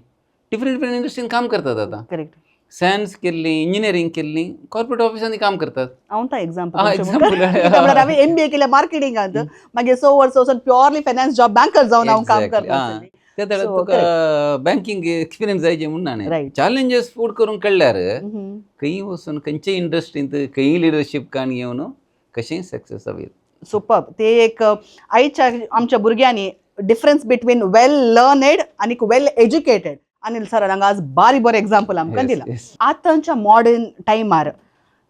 डिफरंट डिफरंट इंडस्ट्रीन काम करतात आतां. सायन्स केल्लीं, इंजिनियरींग केल्लीं, कॉर्पोरेट ऑफिसांनी काम करतात. हांव तो एक्झाम्पल. Ah, example. म्हळ्यार हांवें एमबीए केल्या मार्केटिंगांत, मागीर 6 वर्सां वचून प्युअरली फायनान्स जॉब बँकर जावन हांव काम करता. त्या वेळार So, तुका बँकिंग एक्सपिरियन्स जाय म्हणून ना. चॅलेंजीस फूड करूंक कळ्ळ्यार खंय वचून खंयचे इंडस्ट्रींत खंय लिडरशीप काण घेवन कशेंय सक्सेस जावं येता. सुपर. ते एक आयच्या आमच्या भुरग्यांनी डिफरन्स बिटवीन वेल लर्नेड आनी वेल एज्युकेटेड, अनिल सर हांगा आज बारी बरें एग्जाम्पल आमकां दिलां. आतांच्या मॉडर्न टायमार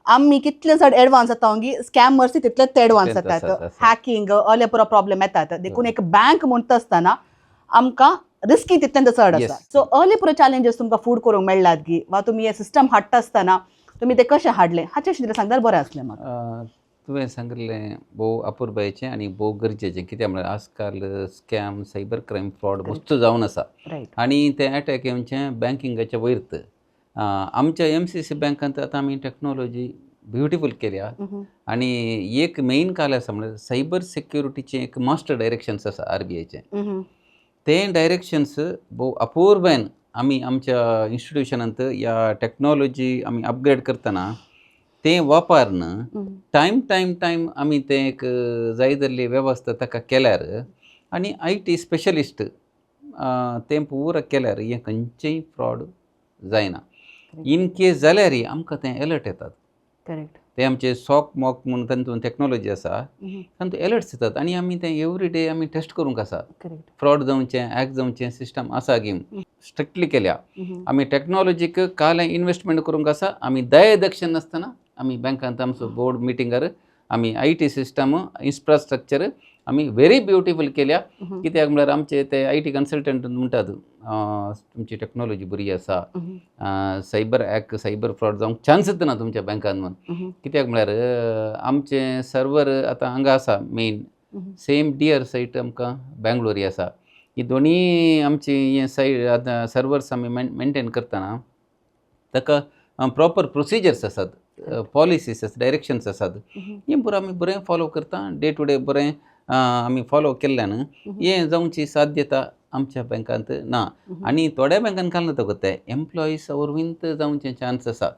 आमी कितले चड एडवान्स जाता की स्कॅमर्स तितलेच एडवान्स तितलेच जातात. आसात, आसात. हॅकिंग असले पुरो प्रॉब्लेम येतात. देखून एक बँक म्हणटा आसतना आमकां रिस्की तितलें चड आसा. सो असले पुरो चॅलेंजीस तुमकां फूड करूंक मेळ्ळात की वा तुमी हे सिस्टम हाडटा आसतना तुमी ते कशें हाडलें, हाचे विशीं सांगल्यार बरें आसलें म्हाका. तुवें सांगिल्लें भोव अपुरबायेचें आनी भोव गरजेचें. कित्याक म्हळ्यार आजकाल स्कॅम, सायबर क्रायम, फ्रॉड मस्त जावन आसा आनी ते अटॅक येवचे बँकिंगाच्या वयर. आमच्या एमसीसी बँकांत आतां आमी टॅक्नोलॉजी ब्युटिफूल केल्या आनी एक मेन काल आसा म्हळ्यार सायबर सेक्युरिटीचें एक मास्टर डायरेक्शन्स आसा आरबीआयचें. ते डायरेक्शन्स भोव अपुरबायेन आमी आमच्या इन्स्टिट्युशनांत ह्या टॅक्नोलॉजी आमी अपग्रेड करतना ते वापरून टायम टायम टायम आमी तें एक जाय जाल्ली वेवस्था ताका केल्यार आनी I T specialist तें पुरा केल्यार हें खंयचेय फ्रॉड जायना. इन केस जाल्यारय आमकां तें एलर्ट येतात. ते आमचे सॉक मॉक म्हणून तातूंत टॅक्नोलॉजी आसा, तातूंत एलर्ट्स येतात आनी आमी तें एवरी डे आमी टेस्ट करूंक आसा. फ्रॉड जावचें, हॅक जावचें सिस्टम आसा गेम स्ट्रिक्टली केल्या आमी. टॅक्नोलॉजीक काल इन्वेस्टमेंट करूंक आसा आमी. दया दक्षण नासतना आमी बँकांत आमचो बोर्ड मिटिंगार आमी I T system infrastructure आमी व्हेरी ब्युटिफूल केल्या. कित्याक म्हळ्यार आमचे ते I T consultant म्हणटात, तुमची टॅक्नोलॉजी बरी आसा, सायबर हॅक, सायबर फ्रॉड जावंक चान्सच ना तुमच्या बँकान म्हूण. कित्याक म्हळ्यार आमचें सर्वर आतां हांगा आसा main, same DR site आमकां बेंगलोरी आसा. ही दोनी आमची हें सायट आतां सर्वर्स आमी मेनटेन करतना ताका प्रॉपर प्रोसिजर्स आसात, पॉलिसीस आसात, डायरेक्शन्स आसात. हें पुरो आमी बरें फॉलो करता. डे टू डे बरें आमी फॉलो केल्ल्यान हें जावची साध्यता आमच्या बँकांत ना. आनी थोड्या बँकान घालना तुका ते एम्प्लॉईज वरवींत जावचे चान्स आसा.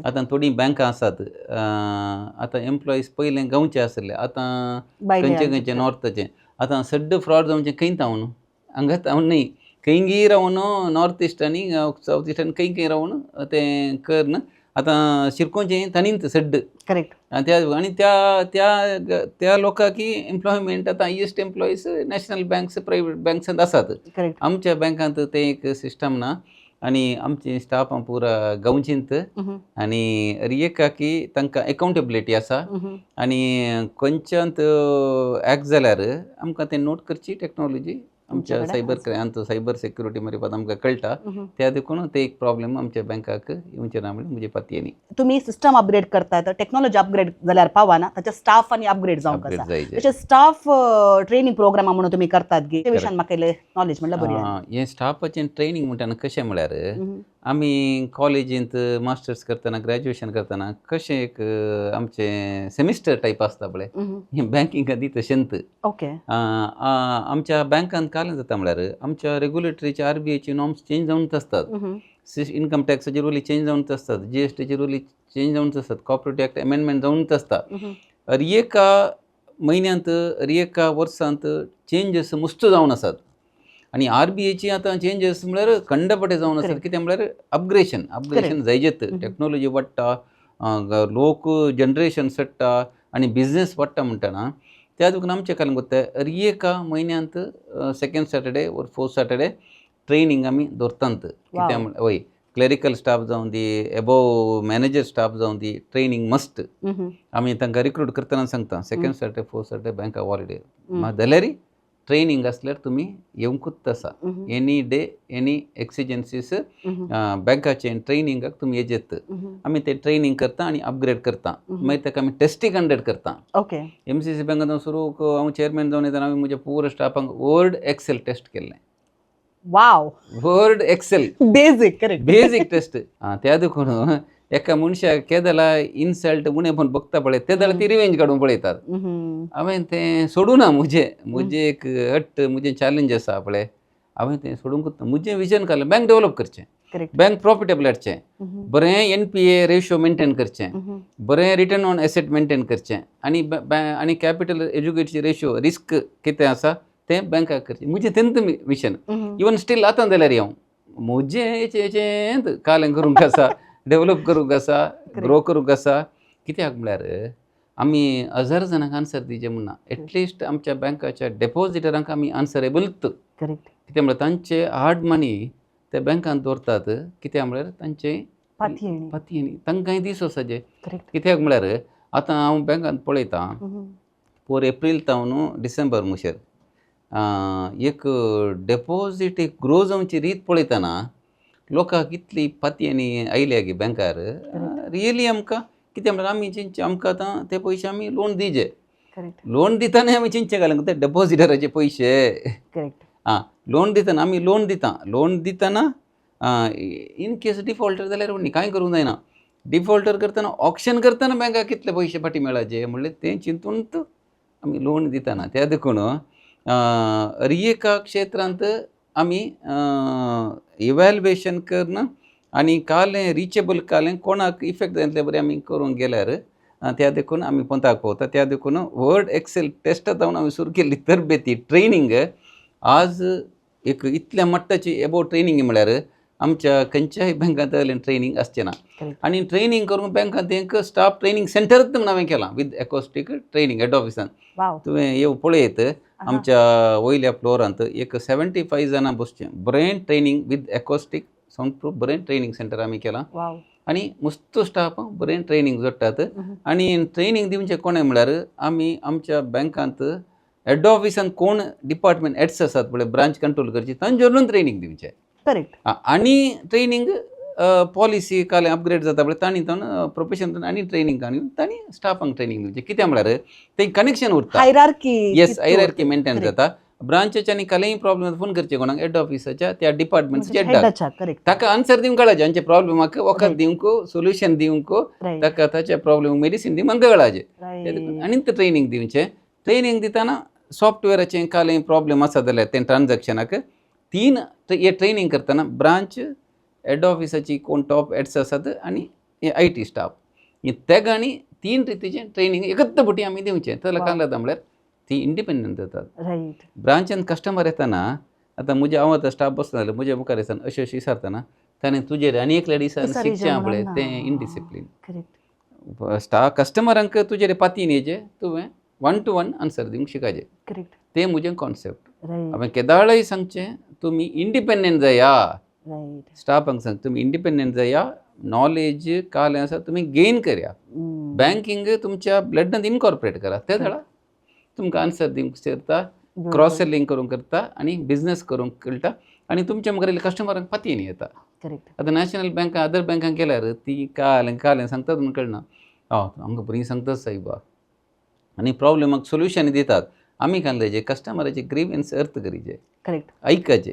आतां थोडीं बँकां आसात, आतां एम्प्लॉईज पयलें गांवचे आसले, आतां खंयचे खंयचे नॉर्थाचे. आतां सड्ड फ्रॉड जावचें खंय तावन, हांगा तावन न्हय, खंयगीय रावन, नॉर्थ इस्ट आनी सावथ इस्ट आनी खंय खंय रावन तें करन आतां शिरकोवचें ताणीच सड्ड. आनी त्या आनी त्या त्या त्या लोकांकी एम्प्लॉयमेंट आतां highest employees national banks, private बँक्सांत आसात. आमच्या बँकांत तें एक सिस्टम ना आनी आमची स्टाफ पुरा गांवचींत आनी एकाकी तांकां एकाउंटेबिलिटी आसा आनी खंयच्यात हॅक जाल्यार आमकां तें नोट करची टॅक्नोलॉजी आमच्या आमच्या सायबर कडेन. क्रायम, सायबर सेक्युरिटी मरे आमकां कळटा. त्या देखून ते एक प्रॉब्लेम आमच्या बँकाक येवचें ना म्हणून म्हजी पातयेनी. तुमी सिस्टम अपग्रेड करतात, टेक्नॉलॉजी अपग्रेड जाल्यार पावना, ताचे स्टाफ आनी अपग्रेड जावंक अपग्रेड आसा. जायचे. तशें स्टाफ ट्रेनिंग प्रोग्राम म्हणून तुमी करतात गी, ते विशयान म्हाका इल्लें नॉलेज म्हणल्यार बरी. हें स्टाफाचें ट्रेनिंग म्हणटा कशें म्हळ्यार आमी कॉलेजींत मास्टर्स करतना, ग्रॅज्युएशन करतना कशें एक आमचें सेमिस्टर टायप आसता पळय, हें बँकिंगा दी तशेंच. आमच्या बँकांत काल जाता म्हळ्यार आमच्या रेग्युलेटरीचे, आरबीआयचे नॉर्म्स चेंज जावनच आसतात, इन्कम टॅक्साचे रुली चेंज जावनच आसतात, जीएसटीचे रुली चेंज जावनच आसतात, कॉपरेटिव्ह ॲक्ट अमेंडमेंट जावनच आसता. हर एका म्हयन्यांत, हर एका वर्सांत चेंजीस मस्त जावन आसात आनी आरबीआयची आतां चेंजीस म्हळ्यार खंडपटे जावन आसात. कितें म्हळ्यार अपग्रेशन, अपग्रेशन जायजेत. टॅक्नोलॉजी वाडटा, लोक जनरेशन चडटा आनी बिजनेस वाडटा म्हणटना त्या देखून आमचें काल कोत्ता, हर एका म्हयन्यांत second Saturday or fourth Saturday training आमी दवरतात. कित्याक म्हळ्यार वय क्लरिकल स्टाफ जावं दी, एबोव मॅनेजर स्टाफ जावं दी, ट्रेनिंग मस्ट. आमी तांकां रिक्रूट करतना सांगता, सेकंड सॅटर्डे, फोर्थ सॅटर्डे बँका हॉलिडे जाल्यार ट्रेनींग आसल्यार तुमी येवंकूच आसा. एनी डे, एनी एक्सिजन्सीस, बँकाचे ट्रेनिंगाक तुमी येजेत. आमी ते ट्रेनींग करता आनी अपग्रेड करता. मागीर ताका आमी टेस्टी कंडक्ट करता. एमसीसी बँकांत सुरू हांव चेअरमॅन जावन येतना हांवें म्हज्या पुरो स्टाफांक वर्ड एक्सेल टेस्ट केल्लें. Word Excel. Basic, correct. Basic test. त्या देखून एका मनशाक केदला इन्सल्ट उणें पण बघता पळय, ते जाल्यार ती रिवेंज काडूंक पळयतात. हांवें तें सोडूं ना. म्हजें म्हजें एक हट्ट, म्हजें चॅलेंज आसा पळय, हांवें तें सोडूंकच ना. म्हजें विजन काडलें, बँक डेवलप करचें, बँक प्रॉफिटेबल हाडचें, बरें एनपीए रेशो मेंटेन करचें, बरें रिटर्न ऑन एसेट मेंटेन करचें आनी कॅपिटल एडिक्वसी रेशो, रिस्क कितें आसा तें बँकाक करचें. म्हजें तेंत मिशन. इवन स्टील आतां जाल्यार हांव म्हजें हेचें कालें करूंक आसा, डेवलप करूंक आसा, ग्रो करूंक आसा. कित्याक म्हळ्यार आमी हजार जाणांक आन्सर दिवचें म्हणना, एटलिस्ट आमच्या बँकाच्या डेपोजिटरांक आमी आन्सरेबलच. कित्याक म्हळ्यार तांचे हार्ड मनी ते बँकांत दवरतात. कित्याक म्हळ्यार तांचे पातयेणी. पातयेणी तांकांय दीस वचपाचे. कित्याक म्हळ्यार आतां हांव बँकांत पळयतां, पोर एप्रील तावन डिसेंबर मुशेर एक डेपोजीट एक ग्रो जावची रीत पळयतना लोकांक इतली पातयेणी आयल्या गी बँकार रियली. आमकां कितें म्हळ्यार आमी चिंतचें, आमकां आतां ते पयशे आमी लोन दिजे. लोन दितनाय आमी चिंतचें घालूंक ते डेपोजिटराचे पयशे. आं, लोन दितना आमी लोन दिता, लोन दितना इन केस डिफॉल्टर जाल्यार न्ही कांय करूंक जायना. डिफॉल्टर करतना, ऑक्शन करतना बँकाक कितले पयशे फाटीं मेळाचे म्हणल्यार तें चिंतून आमी लोन दितना. त्या देखून हर एका क्षेत्रांत आमी इवेल्युएशन करून आनी कालें रिचेबल, कालें कोणाक इफेक्ट जातले बरें आमी करूंक गेल्यार, त्या देखून आमी पोंताक पावता. त्या देखून वर्ड एक्सेल टेस्ट जावन हांवें सुरू केल्ली तरबेती ट्रेनींग आज एक इतल्या मट्टाची एबोव ट्रेनींग म्हळ्यार आमच्या खंयच्याय बँकांत ट्रेनींग आसचें ना. आनी ट्रेनींग करूंक बँकांत एक स्टाफ ट्रेनींग सेंटरूच म्हूण हांवें केलां विथ एकॉस्टीक ट्रेनींग हेड ऑफिसान. तुवें येवन पळयत, आमच्या वयल्या फ्लोरांत एक 75 जाणां बसचें बरें training with acoustic sound proof बरें ट्रेनींग सेंटर आमी केलां. आनी मस्त स्टाफ बरें ट्रेनींग जोडटात. आनी ट्रेनींग दिवचें कोणें म्हळ्यार आमी आमच्या बँकांत हेड ऑफिसान कोण डिपार्टमेंट हेड्स आसात पळय, ब्रांच कंट्रोल करची, तांचे ट्रेनींग दिवचें. आनी ट्रेनींग पॉलिसी काल अपग्रेड जाता पळय, तांणी प्रोफेशन आनी ट्रेनींग आनी तांणी स्टाफांक ट्रेनींग दिवचें. कित्याक म्हळ्यार ते कनेक्शन उरता. हायरार्की. येस, हायरार्की मेंटेन जाता. ब्रांचाच्या आनी कालय प्रॉब्लेम, फोन करचे कोणाक? हेड ऑफिसाच्या त्या डिपार्टमेंटच्या हेडाक. ताका आन्सर दिवंक कळाचे. आमचे प्रॉब्लमाक वखद दिवंक, सोल्युशन दिवंक, ताका ताच्या प्रॉब्लेम मेडिसीन दिवंक कळाचे. आनी ते ट्रेनींग दिवचें. ट्रेनींग दितना सॉफ्टवेराचें कालय प्रॉब्लेम आसा जाल्यार तें ट्रान्जॅक्शनाक तीन हे ट्रेनींग करतना ब्रांच हेड ऑफिसाची कोण टॉप हेड्स आसात आनी IT staff हे तेगांनी तीन रितीचें ट्रेनींग एकत्र फावटी आमी दिवचें. तर काय जाता म्हळ्यार ती इंडिपेंडंट जातात. ब्रांचान कस्टमर येतना, आतां म्हजे हांव आतां स्टाफ बसना जाल्यार म्हज्या मुखार येतना अशें अशें विचारतना ताणें तुजेर आनी एकल्या दिसान शिकचें पळय, तें इनडिसिप्लीन. स्टाफ कस्टमरांक तुजेर पातीन येचे, तुवें वन टू वन आन्सर दिवंक शिकायचें. तें म्हजें कॉन्सेप्ट. हांवें केदाळय सांगचें, तुमी इंडिपेंडंट जाया. स्टाफांक सांग, तुमी इंडिपेंडंट जाया. नॉलेज कालें आसा तुमी गेन करया. बँकींग तुमच्या ब्लडांत इनकॉर्पोरेट करा. ते जाल्यार तुमकां आन्सर दिवंक शकता, क्रॉस सेलिंग करूंक करता आनी बिजनस करूंक कळटा आनी तुमच्या मुखार कस्टमरांक पातयेन येता. आतां नॅशनल बँका, अदर बँकांक गेल्यार ती कालें कालें सांगतात म्हूण कळना. हय, आमकां बरीं सांगतात सायबा आनी प्रॉब्लमाक सोल्युशन दितात. आमी काय जे कस्टमराचे ग्रिवन्स अर्थ करीचे, आयकाचे,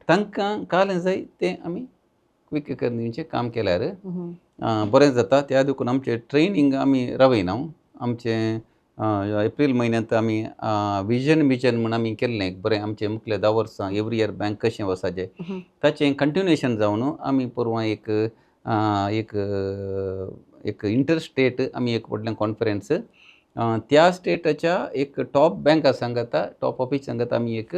तांकां कालें जाय तें आमी क्विक करून दिवचें काम केल्यार बरें जाता. त्या देखून आमचें ट्रेनींग आमी रावयना. आमचें एप्रील म्हयन्यांत आमी विजन मिशन म्हूण आमी केल्लें एक बरें. आमचें मुखले 10 वर्सां एवरी इयर बँक कशें वचपाचें ताचें कंटिन्युएशन जावन आमी पोरवां एक एक एक इंटर स्टेट आमी एक व्हडलें कॉन्फरन्स, त्या स्टेटाच्या एक टॉप बँका सांगाता, टॉप ऑफिस सांगाता आमी एक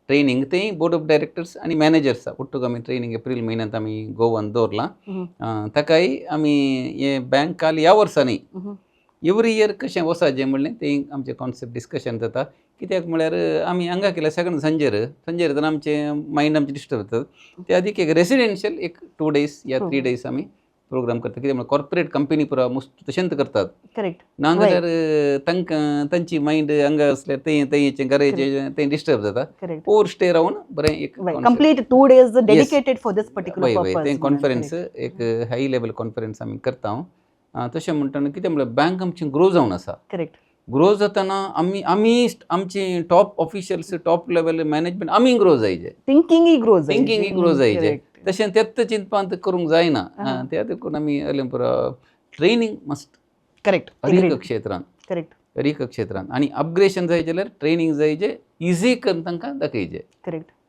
ट्रेनींग, तेंय बोर्ड ऑफ डायरेक्टर्स आनी मॅनेजर्स ಒಟ್ಟುಗು आमी ट्रेनींग एप्रील म्हयन्यांत आमी गोवान दवरलां. ताकाय आमी हे बँक काल ह्या वर्सा न्ही, एवरी इयर कशें वचपाचें म्हणलें तें आमचें कॉन्सेप्ट डिस्कशन जाता. कित्याक म्हळ्यार आमी हांगा केल्यार सगळें सांजेर सांजेर येतना आमचें मायंड आमचें डिस्टर्ब जाता. त्या आदीक एक रेसिडेन्शियल एक 2 डेज या 3 डेज आमी प्रोग्राम करता. कितें म्हळ्यार कॉर्पोरेट कंपनी पुरा मुस्त तशेंच करतात. ना जाल्यार तांकां तांची मायंड हांगा आसल्यार थंय थंयचें घराचें थंय डिस्टर्ब जाता. ओवर स्टे रावन बरें एक Complete 2 days dedicated for this particular वय वय purpose. तें कॉन्फरन्स, एक हाय लेवल कॉन्फरन्स आमी करता. तशें म्हणटना कितें म्हळ्यार बँक आमची ग्रो जावन आसा. ग्रो जातना आमी आमची top officials, top level management आमी ग्रो जायजे. Thinking grow. थिंकिंग ग्रो जायजे. तशें तेत्त चिंतपांत करूंक जायना. त्या देखून आमी अलें पुरो ट्रेनिंग मस्ट. हर एक क्षेत्रांत. हर एक क्षेत्रांत आनी अपग्रेशन जाय जाल्यार ट्रेनिंग जायजे, इजी करून तांकां दाखयजे.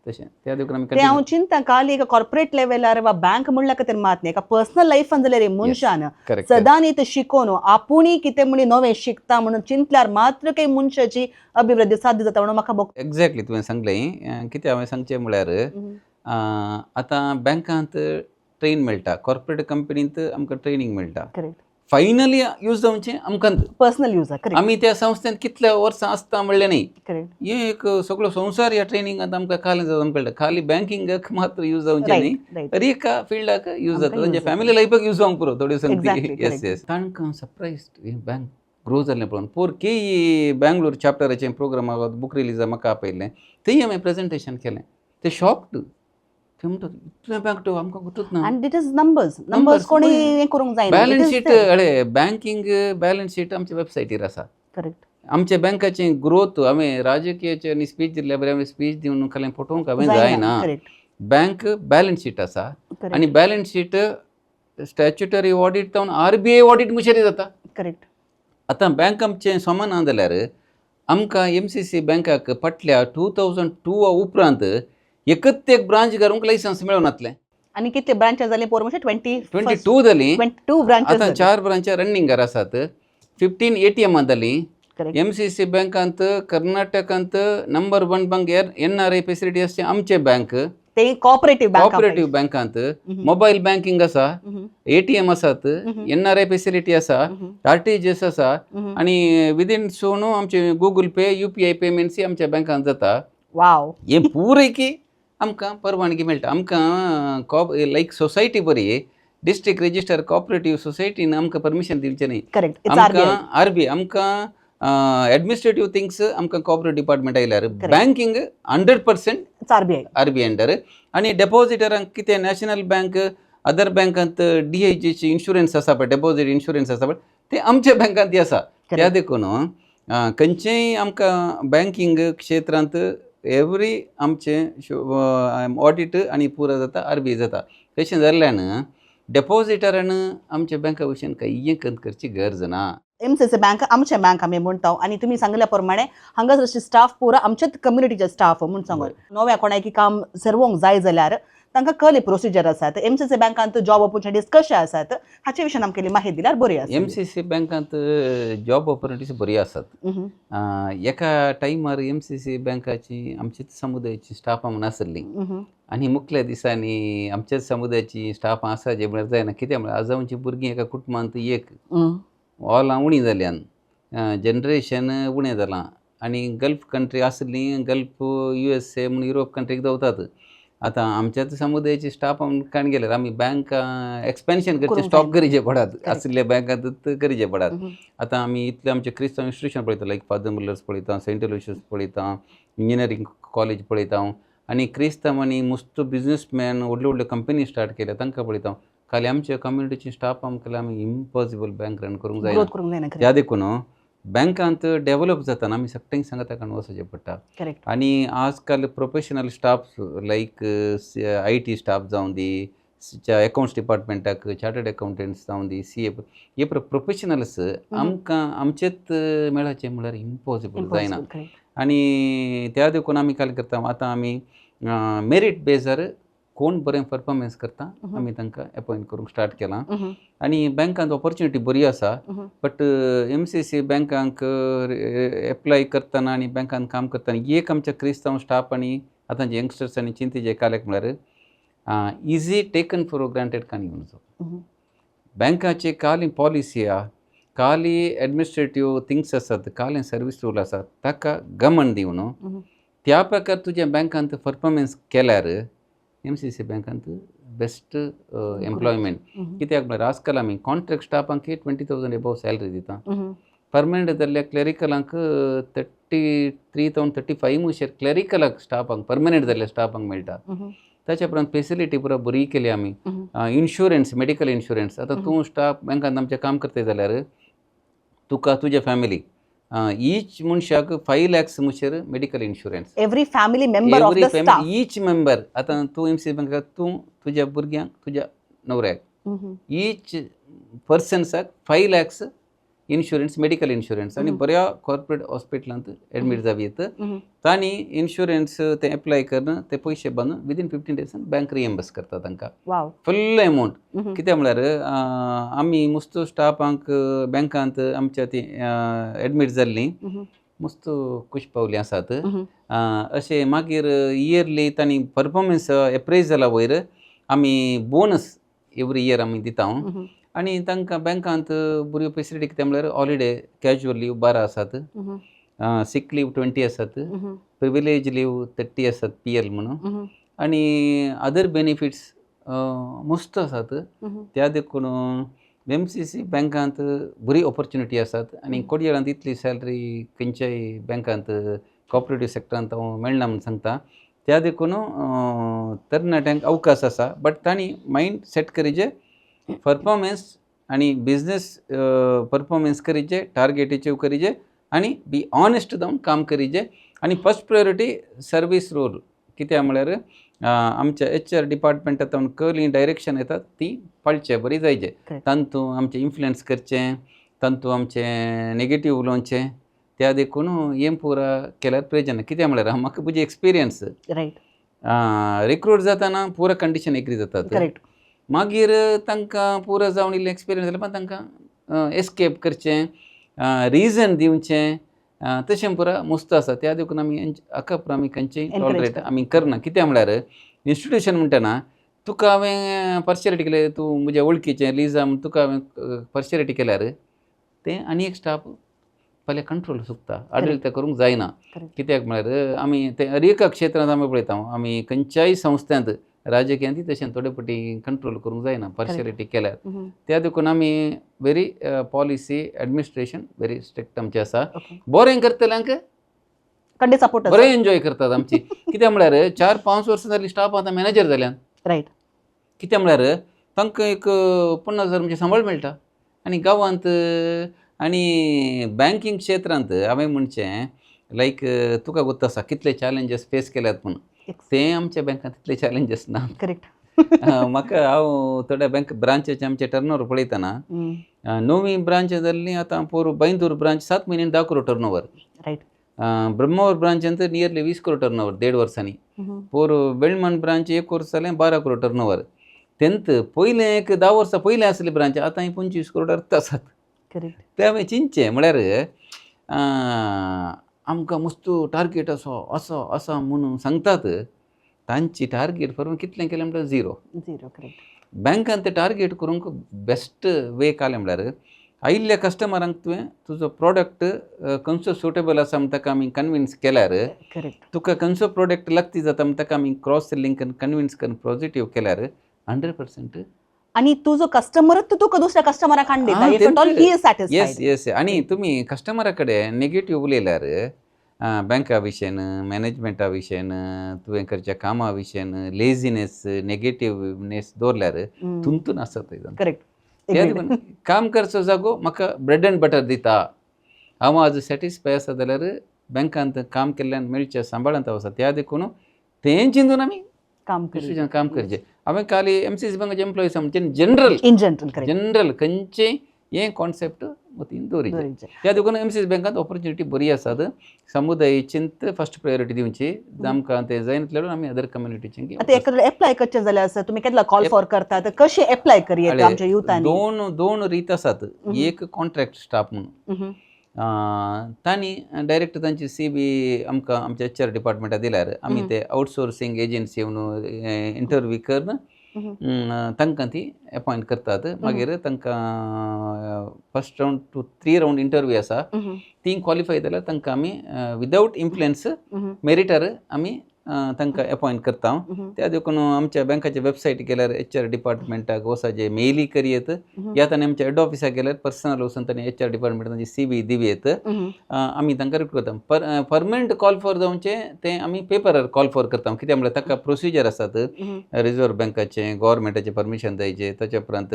तशें त्या देखून आमी ते हांव चिंता खाली एका कॉर्पोरेट लेवलार वा बँक म्हणल्यार खातीर मात न्ही, एका पर्सनल लायफान जाल्यार मनशान सदांनी ते शिकोवन आपुणूय कितें म्हणी नवें शिकता म्हणून चिंतल्यार मात्र काही मनशाची अभिवृद्धी साध्य जाता म्हणून म्हाका भोगता. एग्जॅक्टली, तुवें सांगलें. कितें हांवें सांगचें म्हळ्यार आतां बँकांत ट्रेन मेळटा, कॉर्पोरेट कंपनींत आमकां ट्रेनींग मेळटा. फायनली यूज जावचें आमकां. Personal use. आमी त्या संस्थेंत कितल्या वर्सां आसता म्हणलें न्ही. हे एक सगळो संवसार ह्या ट्रेनिंगांत आमकां खाली जावन कळटा. खाली बँकिंगाक मात्र यूज जावचें न्ही, हर एका फिल्डाक यूज जाता. तांच्या फॅमिली लायफाक यूज जावंक पुरो थोड्यो संगती. येस येस तांकां सरप्रायज हें बँक ग्रो जालें पळोवन. पोर के बँगलोर चॅप्टराचें प्रोग्राम बूक रिलीजा म्हाका आपयलें, थंय हांवें प्रेजेंटेशन केलें. ते शॉक्ड. ते म्हणटात, इतलें बँक आमकां गुतूच ना. आनी it is numbers, numbers कोणी हें करूंक जायना. बॅलन्स शीट, अळे बँकिंग बॅलन्स शीट आमच्या वेबसायटीर आसा. आमच्या बँकाचें ग्रोथ हांवें राजकीयाचे आनी स्पीच दिल्ल्या बरें, हांवें स्पीच दिवन खाली फटोवंक हांवें जायना. बँक बॅलन्स शीट आसा आनी बॅलन्स शीट स्टॅच्युटरी ऑडिट जावन आरबीआय ऑडिट मुशेरी जाता. आतां बँक आमचें समान ना जाल्यार आमकां एमसीसी बँकाक फाटल्या 2002 उपरांत एकच एक ब्रांच घालूंक लायसन्स मेळनातलें. आनी कितले ब्रांचेस जाले पोर म्हणजे 20? 22 जाली. 22 ब्रांचेस. आतां चार ब्रांचां रनिंगार आसात, 15 एटीएमां जालीं. एमसीसी बँकांत कर्नाटकांत number one bank NRI facility आसचे आमचे बँक. ते कॉपरेटिव्ह बँक. कॉपरेटिव्ह बँकांत मोबायल बँकिंग आसा, एटीएम आसात, एनआरआय फेसिलिटी आसा, आरटीजीएस आसा आनी विदीन सून आमचे गुगल पे, युपीआय पेमेंट्स आमच्या बँकांत जाता. हें पुराय की आमकां परवानगी मेळटा. आमकां कॉप लायक सोसायटी बरी डिस्ट्रिक्ट रजिस्टर कॉपरेटिव्ह सोसायटीन आमकां परमिशन दिवचें न्ही. करेक्ट. आमकां आरबीआय, आमकां एडमिनिस्ट्रेटिव्ह थिंग्स आमकां कॉपरेटिव्ह डिपार्टमेंट आयल्यार बँकिंग 100% आरबीआय. RBI under. आनी डेपॉजिटरांक कितें नॅशनल बँक, अदर बँकांत डीआयजीची इन्शुरन्स आसा पळय, डेपॉजीट इन्शुरन्स आसा पळय, ते आमच्या बँकांत ती आसा. त्या देखून खंयचेय आमकां बँकिंग क्षेत्रांत एवरी आमचें ऑडिट आनी पुरो जाता, आरबीआय जाता. तशें जाल्ल्यान डेपॉजिटरान आमच्या बँका विशीं कांय खंत करची गरज ना. एमसीसी बँक आमचे बँक आमी म्हणटा आनी तुमी सांगिल्ल्या प्रमाणे हांगासर स्टाफ पुरो आमच्याच कम्युनिटीचे स्टाफ म्हूण सांगून नव्या कोणाकी काम सरवोंक जाय जाल्यार तांकां कहले प्रोसिजर आसात, एमसीसी बँकांत जॉब ऑपॉर्च्युनिटीज कशे आसात, हाचे विशीं आमकां इल्ली माहिती दिल्यार बरी आसा. एमसीसी बँकांत जॉब ऑपॉर्च्युनिटीज बरी आसात. एका टायमार एमसीसी बँकाची आमच्याच समुदायाची स्टाफ म्हूण आसली आनी मुखल्या दिसांनी आमच्याच समुदायाची स्टाफ आसा जे म्हळ्यार जायना. कित्याक म्हळ्यार आज आमची भुरगीं एका कुटुंबांत एक ऑलां उणी जाल्यान, जनरेशन उणें जालां आनी गल्फ कंट्री आसली, गल्फ, युएसए म्हूण युरोप कंट्रीक दवरतात. आतां आमच्याच समुदायाची स्टाफ काण गेल्यार आमी बँक एक्सपेन्शन करचें करूंक स्टॉप जायना. करचें पडात, आशिल्ल्या बँकांतूच करचें पडात. आतां आमी इतले आमचे क्रिस्तांव इन्स्टिट्यूशन पळयता, लायक फादर मुलर्स पळयता, सेंट एलोशियस पळयता, इंजिनियरींग कॉलेज पळयता आनी क्रिस्तांव आनी मुस्त बिजनसमॅन व्हडल्यो व्हडल्यो कंपनी स्टार्ट केल्या तांकां पळयता. खाली आमच्या कम्युनिटीची स्टाफ आमकां आमी इम्पॉसिबल, बँक रन करूंक जायना. ग्रोथ करूंक जायना. त्या देखून बँकांत डेवलप जातना आमी सगळ्यांक सांगता कारण वचचें पडटा. आनी आजकाल professional staff like IT staff जावं दी, अकावंट्स डिपार्टमेंटाक चार्टर्ड अकावंटंट्स जावं दी, सीए, हे प्रोफेशनल्स आमकां आमचेच मेळाचें म्हळ्यार इम्पॉसिबल, जायना. आनी त्या देखून आमी काल करता, आतां आमी मेरीट बेजार कोण बरें परफॉर्मन्स करता आमी तांकां एपॉयंट करूंक स्टार्ट केलां. आनी बँकांत ऑपॉर्च्युनिटी बरी आसा, बट एमसीसी बँकांक एप्लाय करतना आनी बँकांत काम करतना एक आमच्या क्रिस्तांव स्टाफ आनी आतांचे यंगस्टर्स आनी चिंतेचे काल्याक म्हळ्यार इजी टेकन फॉर ग्रांटेड काणी घेवचो. बँकाची काली पॉलिसी आहा, काली एडमिनिस्ट्रेटीव थिंग्स आसात, काली सर्वीस रूल आसात, ताका गमन दिवन त्या प्रकार तुज्या बँकांत परफॉर्मन्स केल्यार एमसीसी बँकांत best employment. कित्याक म्हळ्यार आजकाल आमी कॉन्ट्रॅक्ट स्टाफांक 20,000 एबोव सॅलरी दिता. परमनंट जाल्ल्या क्लरिकलांक 33,000, 35 मुशेर क्लरिकलाक स्टाफांक, परमनंट जाल्ल्या स्टाफांक मेळटा. ताच्या उपरांत फेसिलिटी पुरा बरी केली आमी. Insurance, medical insurance. आतां तूं स्टाफ बँकांत आमचें काम करताय जाल्यार तुका, तुज्या फॅमिली, ईच मनशाक 5 lakhs मुशेर medical insurance. Every family member of every the staff. Family, each member. आतां तूं एमसीसी बँकाक, तूं, तुज्या भुरग्यांक, तुज्या न्हवऱ्याक, ईच पर्सन्साक 5 लॅक्स इन्शुरन्स, मेडिकल इन्शुरन्स. आनी बऱ्या कॉर्पोरेट हॉस्पिटलांत एडमीट जावं येत. तांणी इन्शुरन्स ते एप्लाय करून ते पयशे बांदून विदीन 15 डेजान बँक रिएम्बर्स करता तांकां फुल अमावंट. कित्याक म्हळ्यार आमी मुस्त स्टाफांक बँकांत आमच्या ती एडमीट जाल्लीं मस्त खूश पावली आसात. अशें मागीर इयरली तांणी परफॉर्मन्स एप्रेजला वयर आमी बोनस एवरी इयर आमी दिता. आनी तांकां बँकांत बऱ्यो फेसिलिटी कितें म्हळ्यार हॉलिडे, कॅज्युअल लीव 12 आसात, सिक लीव 20 आसात, प्रिविलेज लीव 30 आसात, पीएल म्हणून. आनी अदर बेनिफिट्स मस्त आसात. त्या देखून एमसीसी बँकांत बरी ऑपॉर्च्युनिटी आसात आनी कोडयेळांत इतली सॅलरी खंयच्याय बँकांत, कॉपरेटीव सेक्टरांत हांव मेळना म्हूण सांगता. त्या देखून तरणाट्यांक अवकाश आसा, बट तांणी मायंड सेट करीजे, परफॉर्मन्स आनी बिजनेस परफॉर्मन्स करीजे, टार्गेट अचीव करीजे आनी बी ऑनेस्ट जावन काम करीजे. आनी फर्स्ट प्रायोरिटी सर्वीस रोल. कित्याक म्हळ्यार आमच्या एचआर डिपार्टमेंटांत कहली डायरेक्शन येतात ती पाळचे बरी जायचे. तांतू आमचें इन्फ्लुयन्स करचें, तांतू आमचें नेगेटीव उलोवचें, त्या देखून हें पुरा केल्यार प्रयोजन ना. कित्याक म्हळ्यार म्हाका म्हजी एक्सपिरियन्स, रिक्रूट जाताना पुरा कंडिशन एग्री जातात. मागीर तांकां पुरो जावन इल्लें एक्सपिरियन्स जालें, पण तांकां एस्केप करचें, रिजन दिवचें, तशें पुरा मुस्त आसा. त्या देखून आमी हाका पुरा आमी खंयचेय Encourage tolerate करता. आमी करना. कित्याक म्हळ्यार इन्स्टिट्यूशन म्हणटना तुका हांवें पार्शियलिटी केलें, तूं म्हज्या वळखीचें लिजा म्हूण तुका हांवें पार्शियलिटी केल्यार तें आनी एक स्टाफ फाल्यां कंट्रोल चुकता, आडळीत करूंक जायना. कित्याक म्हळ्यार आमी तें हर एका क्षेत्रांत आमी पळयता, आमी खंयच्याय संस्थांत, राजकीयांत तशें थोडे फावटी कंट्रोल करूंक जायना पार्शियलिटी केल्यार. त्या देखून आमी very policy administration very strict आमचें आसा. बरें करतल्यांक कंडे सपोर्ट. बरें एन्जॉय करतात आमची. कित्याक म्हळ्यार 4-5 वर्सां जालीं स्टाफ आतां मॅनेजर जाल्यान. कित्याक म्हळ्यार तांकां एक 50,000 म्हणजे सांबाळ मेळटा. आनी गांवांत आनी बँकींग क्षेत्रांत हांवें म्हणचें, लायक तुका गोत्त आसा कितले चॅलेंजीस फेस केल्यात म्हूण, ते आमच्या बँकांत तितले चॅलेंजीस ना. म्हाका हांव थोड्या बँक ब्रांचाचे आमचे टर्नओवर पळयतना, नवी ब्रांच जाल्ली आतां पोरू बैंदूर ब्रांच 7 म्हयन्यान 10 करोड टर्नओवर. ब्रह्मावर ब्रांचांत नियरली 20 करोड टर्नओवर देड वर्सांनी. पोरू बेळमन ब्रांच एक वर्स जालें 12 करोड टर्नओवर. तेंत पयलें एक 10 वर्सां पयलें आसली ब्रांच, आतां 25 करोड अर्थ आसात. ते हांवें चिंतचें म्हळ्यार आमकां मस्त टार्गेट असो असो असो म्हणून सांगतात, तांची टार्गेट करून कितलें केलें म्हळ्यार झिरो. Zero, correct. बँकान ते टार्गेट करूंक बेस्ट वे काडलें म्हळ्यार आयिल्ल्या कस्टमरांक तुवें तुजो प्रोडक्ट खंयचो सुटेबल आसा म्हण ताका आमी कन्विन्स केल्यार, तुका खंयचो प्रोडक्ट लागती जाता म्हण ताका आमी क्रॉस सेलिंग करून, कन्विन्स करून पॉजिटीव केल्यार 100%. आणि तुजो कस्टमरच तुका दुसऱ्या कस्टमराक हाडून दिता, if at all he is satisfied. Yes, आनी तुमी कस्टमरा कडेन नेगेटीव उलयल्यार बँका विशयन, मॅनेजमेंटा विशयन, तुवें करच्या कामा विशयन लेझिनेस, नेगेटिव्हनेस दवरल्यार तुमतून आसत. त्या देखून काम करचो जागो म्हाका ब्रेड अँड बटर दिता. हांव आज सॅटिस्फाय आसा जाल्यार बँकांत काम केल्ल्यान मेळच्या सांबाळांत आसा. त्या देखून तें चिंतून आमी काम इन्स्टिट्यूशन काम करचें. हांवें काल एमसीसी बँकाचे एम्प्लॉईज म्हणजे general, in general, correct. General खंयचेय हें कॉन्सेप्ट मतीन दवरिचें. त्या देखून एमसीसी बँकांत ऑपॉर्च्युनिटी बरी आसात. समुदाय चिंत फर्स्ट प्रायोरिटी दिवची. आमकां तें जायना आमी अदर कम्युनिटीचे. आतां एखादं एप्लाय करचें जाल्यार आसा, तुमी केन्ना कॉल फॉर करतात, कशें एप्लाय करयेत आमच्या युथांनी? दोन दोन रीत आसात. एक कॉन्ट्रॅक्ट स्टाफ म्हणून तांणी डायरेक्ट तांची सीवी आमकां आमच्या एचआर डिपार्टमेंटाक दिल्यार आमी ते आउटसोर्सिंग एजन्सी येवन इंटरव्यू करून तांकां ती अपॉयंट करतात. मागीर तांकां first round to three round interview आसा. ती क्वॉलिफाय जाल्यार तांकां आमी विदावट इन्फ्लुयन्स मेरिटार आमी तांकां अपॉयंट करता. त्या देखून आमच्या बँकाच्या वेबसायट गेल्यार एच आर डिपार्टमेंटाक वचपाचें, मेली करयेत या ताणें आमच्या हेड ऑफिसाक गेल्यार पर्सनल वचून ताणें एच आर डिपार्टमेंटाची सी व्ही दिवयेत. आमी तांकां रिक्रूट करता. पर परमनंट कॉल फॉर जावचें तें आमी पेपरार कॉल फॉर करता, कित्याक म्हळ्यार ताका प्रोसिजर आसात. रिजर्व बँकाचें, गव्हर्मेंटाचें परमिशन जायचें, ताच्या उपरांत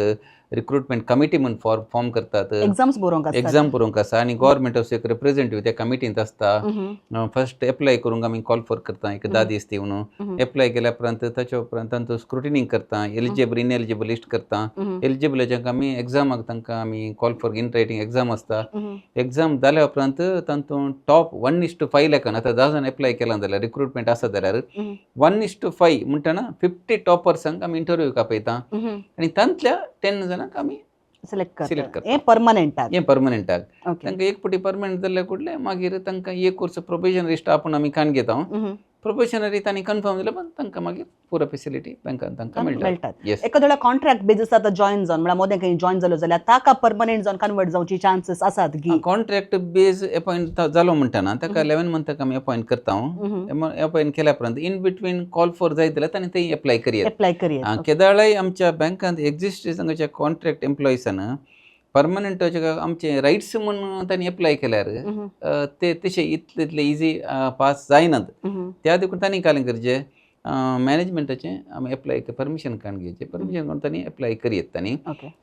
रिक्रुटमेंट कमिटी म्हूण फॉर्म करतात. एग्जाम्स बरोवंक आसतात. एग्जाम बरोवंक आसा आनी गव्हर्मेंटाचो एक रिप्रेझेंटेटिव्ह त्या कमिटींत आसता. फर्स्ट एप्लाय करूंक आमी कॉल फॉर करता एक 10 दीस दिवन. एप्लाय केल्या उपरांत, ताच्या उपरांत तांचो स्क्रुटिनींग करता, एलिजिबल इनएलिजिबल लिस्ट करता. एलिजिबलाच्यांक आमी एग्जामाक तांकां आमी call for in writing exam आसता. एग्जाम जाल्या उपरांत तातूंत टॉप 1:5 लेखन. आतां 10 जाण एप्लाय केलां जाल्यार, रिक्रुटमेंट आसा जाल्यार, 1:5 म्हणटना 50 टॉपर्सांक आमी इंटरव्यूक आपयता आनी तांतल्या 10 जाणांक आमी सिलेक्ट Select करता. करता. हे परमनंट. हें परमनंटाक. तांकां एक फावटी परमनंट जाल्ल्या कुडले मागीर तांकां एक वर्स प्रोबेशनरी स्टाफ म्हूण आमी काण घेता. प्रोबेशनरी तांणी कन्फर्म जालें पण तांकां मागीर पुरो फेसिलिटी बँकान तांकां मेळटा. मेळटात. येस. एखाद्या कॉन्ट्रॅक्ट बेजीस आतां जॉईन जावन, म्हळ्यार मोदें खंय जॉईन जालो जाल्यार ताका परमनंट जावन कन्वर्ट जावची चान्सीस आसात गी? कॉन्ट्रॅक्ट बेज अपॉयंट जालो म्हणटना ताका 11 मंथाक आमी अपॉयंट करता. अपॉयंट केल्या उपरांत इन बिटवीन कॉल फॉर जायत जाल्यार ताणें थंय एप्लाय करयेत. एप्लाय करयेत. केदाळाय आमच्या बँकांत एक्झिस्टिंग हांगाच्या कॉन्ट्रॅक्ट एम्प्लॉइजान परमनंट आमचे रायट्स म्हूण तांणी एप्लाय केल्यार ते तशे इतले इतले इजी पास जायनात. त्या देखून तांणी काय करचें, मॅनेजमेंटाचें आमी एप्लाय परमिशन काडून घेवचें. परमिशन काडून तांणी एप्लाय करयेत तांणी.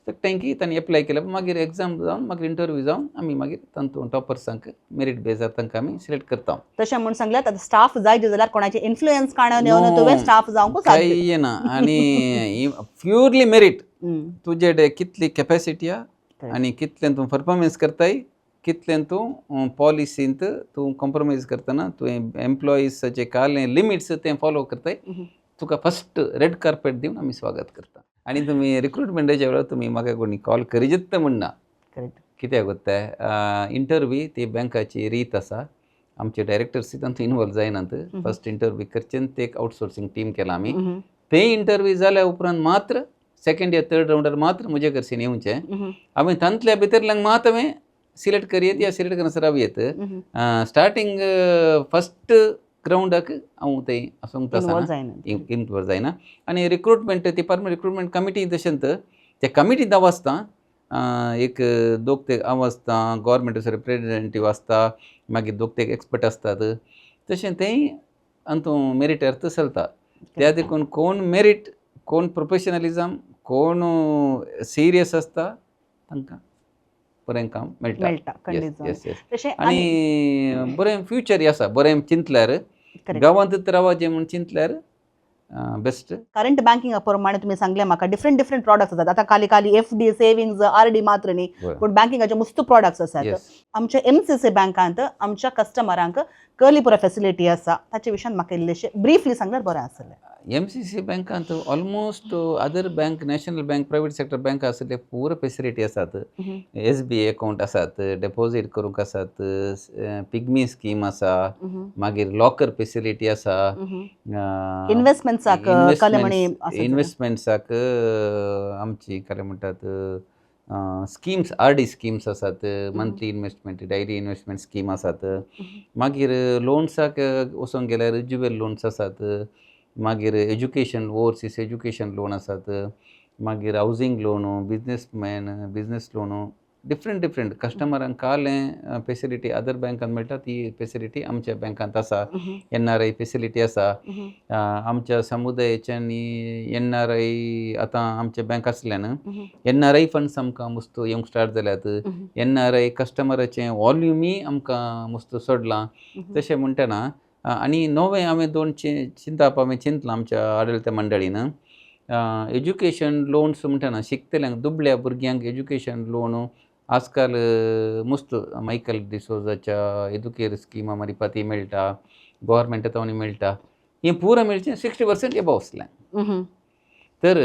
तांकी तांणी एप्लाय केल्या मागीर एग्जाम जावन, मागीर इंटरव्यू जावन, आमी मागीर तांतून टॉपर्सांक मेरीट बेजार तांकां आमी सिलेक्ट करता. तशें म्हूण सांगल्यार आतां स्टाफ जाय जाल्यार कोणाचे इन्फ्लुयन्स काडून येवन तुवें स्टाफ जावंक काय येना आनी प्युरली मेरीट. तुजे कडेन कितली कॅपॅसिटी आहा आनी कितलें तूं परफॉर्मन्स करताय, कितलें तूं पॉलिसींत तूं कॉम्प्रोमायज करतना तुवें एम्प्लॉइजाचे काले लिमिट्स ते फॉलो करताय, तुका फर्स्ट रेड कार्पेट दिवन आमी स्वागत करता. आनी तुमी रिक्रुटमेंटाच्या वेळार तुमी म्हाका कोणी कॉल करिजत म्हणना. कित्याक जाता, इंटरव्यू ती बँकाची रीत आसा. आमचे डायरेक्टर्स तातूंत इनवॉल्व जायनात. फर्स्ट इंटरव्यू करचे ते एक आउटसोर्सिंग टीम केला आमी. ते इंटरव्यू जाल्या उपरांत मात्र सेकंड या थर्ड रावंडार मात्र म्हजे कडसून येवचें. हांवें तांतल्या भितरल्यांक मात हांवें सिलेक्ट करयेत या सिलेक्ट करनासतना रावयेत. स्टार्टींग फर्स्ट ग्रावंडाक हांव थंय आसूंक इनवॉल्व आसना. जायना. इनवॉल्व जायना. आनी रिक्रुटमेंट ती परमनंट रिक्रुटमेंट कमिटी तशेंच त्या कमिटींत हांव आसता. एक दोग ते हांव आसता, गव्हर्मेंटाचो रिप्रेजेंटेटीव आसता, मागीर दोग ते एक्सपर्ट आसतात. तशें तेंय अंतू मेरिटार चलता. त्या देखून कोण मेरीट, कोण प्रोफेशनलिजम, कोण सिरियस आसता तांकां बरें काम मेळटा. मेळटा खंडीत जावन. येस येस तशें आनी बरें फ्युचर आसा बरें चिंतल्यार. गांवांत रावाचें म्हूण चिंतल्यार बेस्ट. करंट बँकिंग प्रमाणे तुमी सांगलें म्हाका डिफरंट डिफरंट प्रॉडक्ट्स आसात. आतां खाली खाली एफडी, सेविंग्स, आरडी मात्र न्ही, पूण बँकिंगाचे मस्त प्रॉडक्ट्स आसात. आमच्या एमसीसी बँकांत आमच्या कस्टमरांक कहली पुरो फॅसिलिटी आसा, ताचे विशयान म्हाका इल्लेशें ब्रिफली सांगल्यार बरें आसलें. एमसीसी बँकांत almost other bank, national bank, private sector bank आसले पुरो फेसिलिटी आसात. एसबीआय अकाउंट आसात, डेपोजीट करूंक आसात, पिग्मी स्कीम आसा, मागीर लॉकर फेसिलिटी आसा. इन्व्हेस्टमेंट्साक कहले म्हणी आसा. इन्व्हेस्टमेंट्साक आमची काय म्हणटात स्किम्स, आरडी स्किम्स आसात, monthly investment, daily investment scheme आसात. मागीर लोन्साक वचोंक गेल्यार ज्युवेल लोन्स आसात, मागीर एज्युकेशन, ओवरसीज एज्युकेशन लोन आसात, मागीर housing loan, businessman business loan, different different कस्टमरांक कालें फेसिलिटी अदर बँकांत मेळटा ती फेसिलिटी आमच्या बँकांत आसा. एनआरआय फेसिलिटी आसा. आमच्या समुदायाच्यानी एनआरआय आतां आमचे बँक आसल्यान एनआरआय फंड्स आमकां मस्त येवंक स्टार्ट जाल्यात. एनआरआय कस्टमराचें वॉल्युमूय आमकां मस्त चडलां. तशें म्हणटना आनी नवें हांवें दोन चिंताप हांवें चिंतलां आमच्या आडळीत मंडळीन. एज्युकेशन लोन्स म्हणटना शिकतल्यांक, दुबळ्या भुरग्यांक एज्युकेशन लोन आजकाल मस्त मायकल डिसोजाच्या एदुकेर स्किमा मारिफाती ती मेळटा, गोवोरमेंटा तावणी मेळटा. हें पुरो मेळचें 60% एबोव आसल्यार. तर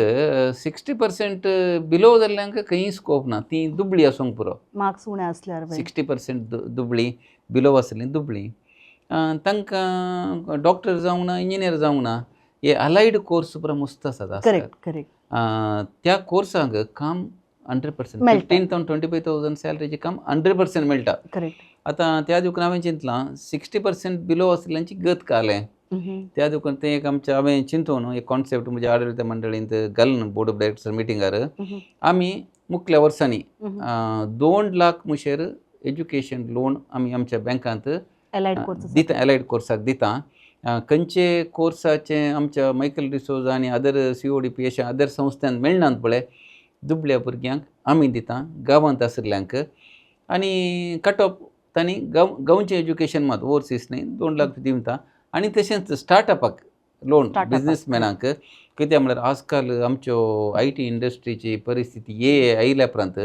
60% बिलो जाल्ल्यांक खंयी स्कोप ना. ती दुबळी आसूंक पुरो. मार्क्स उणे आसल्यार. 60% दुबळी बिलो आसलीं, दुबळी, तांकां डॉक्टर जावंक ना, इंजिनियर जावंक ना, हे अलायड कोर्स पुरो मस्त आसात. करेक्ट करेक्ट त्या कोर्सांक काम 100%. मेळटा. 15,000, 25,000 सॅलरीचें काम 100% मेळटा. आतां त्या देखून हांवें चिंतलां 60% बिलो आशिल्ल्यांची गत कालें. त्या देखून तें एक आमचें हांवें चिंतून एक कॉन्सेप्ट म्हज्या आडळीत मंडळींत घालून बोर्ड ऑफ डायरेक्टर्स मिटिंगार आमी मुखल्या वर्सांनी 2 लाख मुशेर एज्युकेशन लोन आमी आमच्या बँकांत एलायड कोर्स दिता, एलायड कोर्साक दिता. खंयचे कोर्साचे आमच्या मायकल डिसोजा आनी अदर CODP अशे अदर संस्थान मेळनात पळय, दुबल्या भुरग्यांक आमी दिता गांवांत आशिल्ल्यांक. आनी कट ऑफ तांणी गांवचें एज्युकेशन मात, ओवरसीज न्ही, 2 लाख दिवता. आनी तशेंच स्टार्टअपाक लोन. Startup-आक. बिजनेसमॅनांक. कित्याक म्हळ्यार आजकाल आमच्यो IT इंडस्ट्रीची परिस्थिती ये आयल्या उपरांत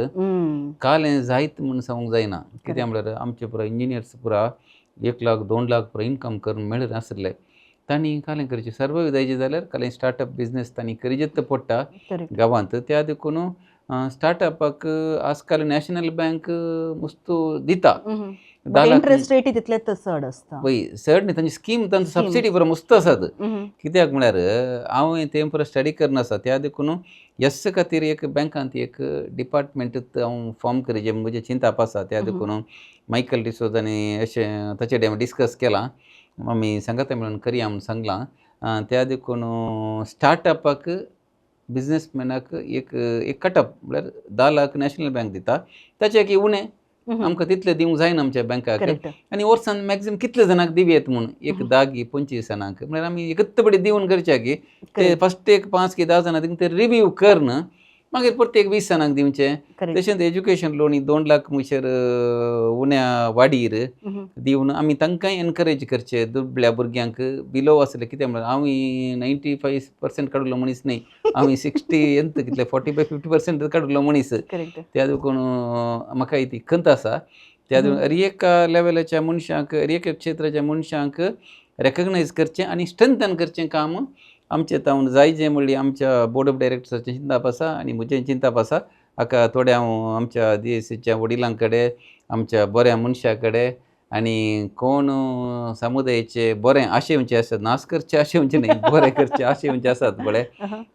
काल हें जायत म्हूण सांगूंक जायना. कित्याक म्हळ्यार आमचे पुरा इंजिनियर्स पुरा 1 लाख 2 लाख पुरा इनकम करून मेळत आशिल्ले. तांणी कालें करचें सर्व जायचे जाल्यार कालें स्टार्टअप बिजनेस तांणी करीत पडटा गांवांत. त्या देखून स्टार्टअपाक आजकाल नॅशनल बँक मुस्तू दिता 10 लाख. इंटरेस्ट रेट तितलेच चड आसता. पळय, चड न्ही, तांची स्कीम, तांचो Scheme. सबसिडी पुरा मस्त आसात. कित्याक म्हळ्यार हांव तें पुरा स्टडी करून आसा. त्या देखून यस खातीर एक बँकांत एक डिपार्टमेंट हांव फॉर्म करीजे म्हजें चिंताप आसा. त्या देखून मायकल डिसोज आनी अशें ताचे कडेन डिस्कस केलां. आमी सांगाता मेळून करया म्हूण सांगलां. त्या देखून स्टार्टअपाक, बिजनेसमॅनाक एक एक कटअप म्हळ्यार 10 लाख नॅशनल बँक दिता, ताचे की उणें आमकां तितले दिवंक जायना आमच्या बँकाक. आनी वर्सान मॅक्झिमम कितले जाणांक दिवयेत म्हूण एक 10 गी 25 जाणांक. म्हळ्यार आमी एकच बडी दिवन करच्या की ते फस्ट एक 5 की 10 जाणां ते रिव्यू करन मागीर परत एक 20 जाणांक दिवचें. तशेंच एज्युकेशन लोन ही 2 लाख मुशेर उण्या वाडीर दिवन आमी तांकांय एनकरेज करचे दुबळ्या भुरग्यांक, बिलो आसले. कितें म्हळ्यार हांव 95% काडलो मनीस न्ही, हांव 60 एंत कितले 45 50% काडलो मनीस. त्या देखून म्हाका ती खंत आसा. त्या देखून हर एका लेवलाच्या मनशांक, हर एक क्षेत्राच्या मनशांक रेकग्नायज करचें आनी स्ट्रेंथन करचें काम आमचें तावन जायजें म्हणली आमच्या बोर्ड ऑफ डायरेक्टर्साचें चिंताप आसा आनी म्हजें चिंताप आसा. हाका थोडें हांव आमच्या DSCच्या वडिलां कडेन, आमच्या बऱ्या मनशा कडेन आनी कोण समुदायाचे बरें आशेवचे आसात, नाश करचे आशेवचे न्ही, बरें करचे आशेवचे आसात पळय,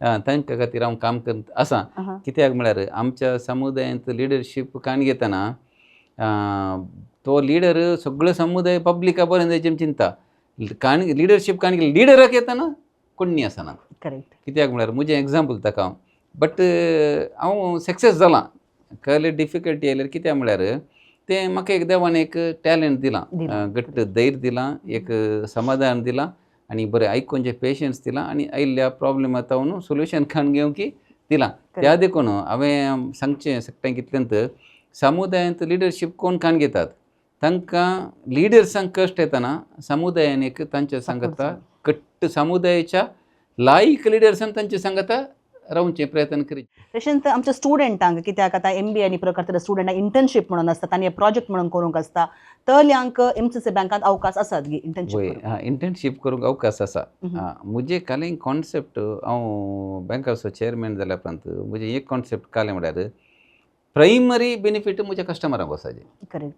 तांकां खातीर हांव काम करत आसा. कित्याक म्हळ्यार आमच्या समुदायांत लिडरशीप काण घेतना तो लिडर सगळो समुदाय पब्लिका बरें जायचें चिंता काण लिडरशीप काण लिडराक येतना कोण्णी आसना. कित्याक म्हळ्यार म्हजें एग्जाम्पल ताका हांव, बट हांव सक्सेस जालां. कहले डिफिकल्टी आयल्यार, कित्याक म्हळ्यार तें म्हाका एक देवान एक टॅलंट दिलां. दिलां. घट्ट धैर्य दिलां, एक समाधान दिलां आनी बरें आयकुचें पेशन्स दिलां आनी आयिल्ल्या प्रॉब्लेमा तावन सोल्युशन काडून घेवंक दिलां. त्या देखून हांवें सांगचें सगळ्यांक इतल्यांत, समुदायांत लिडरशीप कोण काण घेतात तांकां लिडर्सांक कश्ट येतना समुदायान एक तांच्या सांगता घट्ट समुदायाच्या लायक लिडर्सान तांचे सांगता रावचें प्रयत्न करीत. तशेंच आमच्या स्टुडंटांक, कित्याक आतां MBA आनी पुरो करतले स्टुडंटांक इंटर्नशीप म्हणून आसता, तांणी प्रोजेक्ट म्हणून करूंक आसता, तल्यांक MCC बँकांत अवकाश आसात गी इंटर्नशीप? वय, हां, इंटर्नशीप करूंक अवकाश आसा. हां, म्हजे कालें कॉन्सेप्ट, हांव बँकाचो चेअरमॅन जाल्या उपरांत म्हजें एक कॉन्सेप्ट कालें म्हळ्यार प्रायमरी बेनिफीट म्हज्या कस्टमरांक वचपाचें.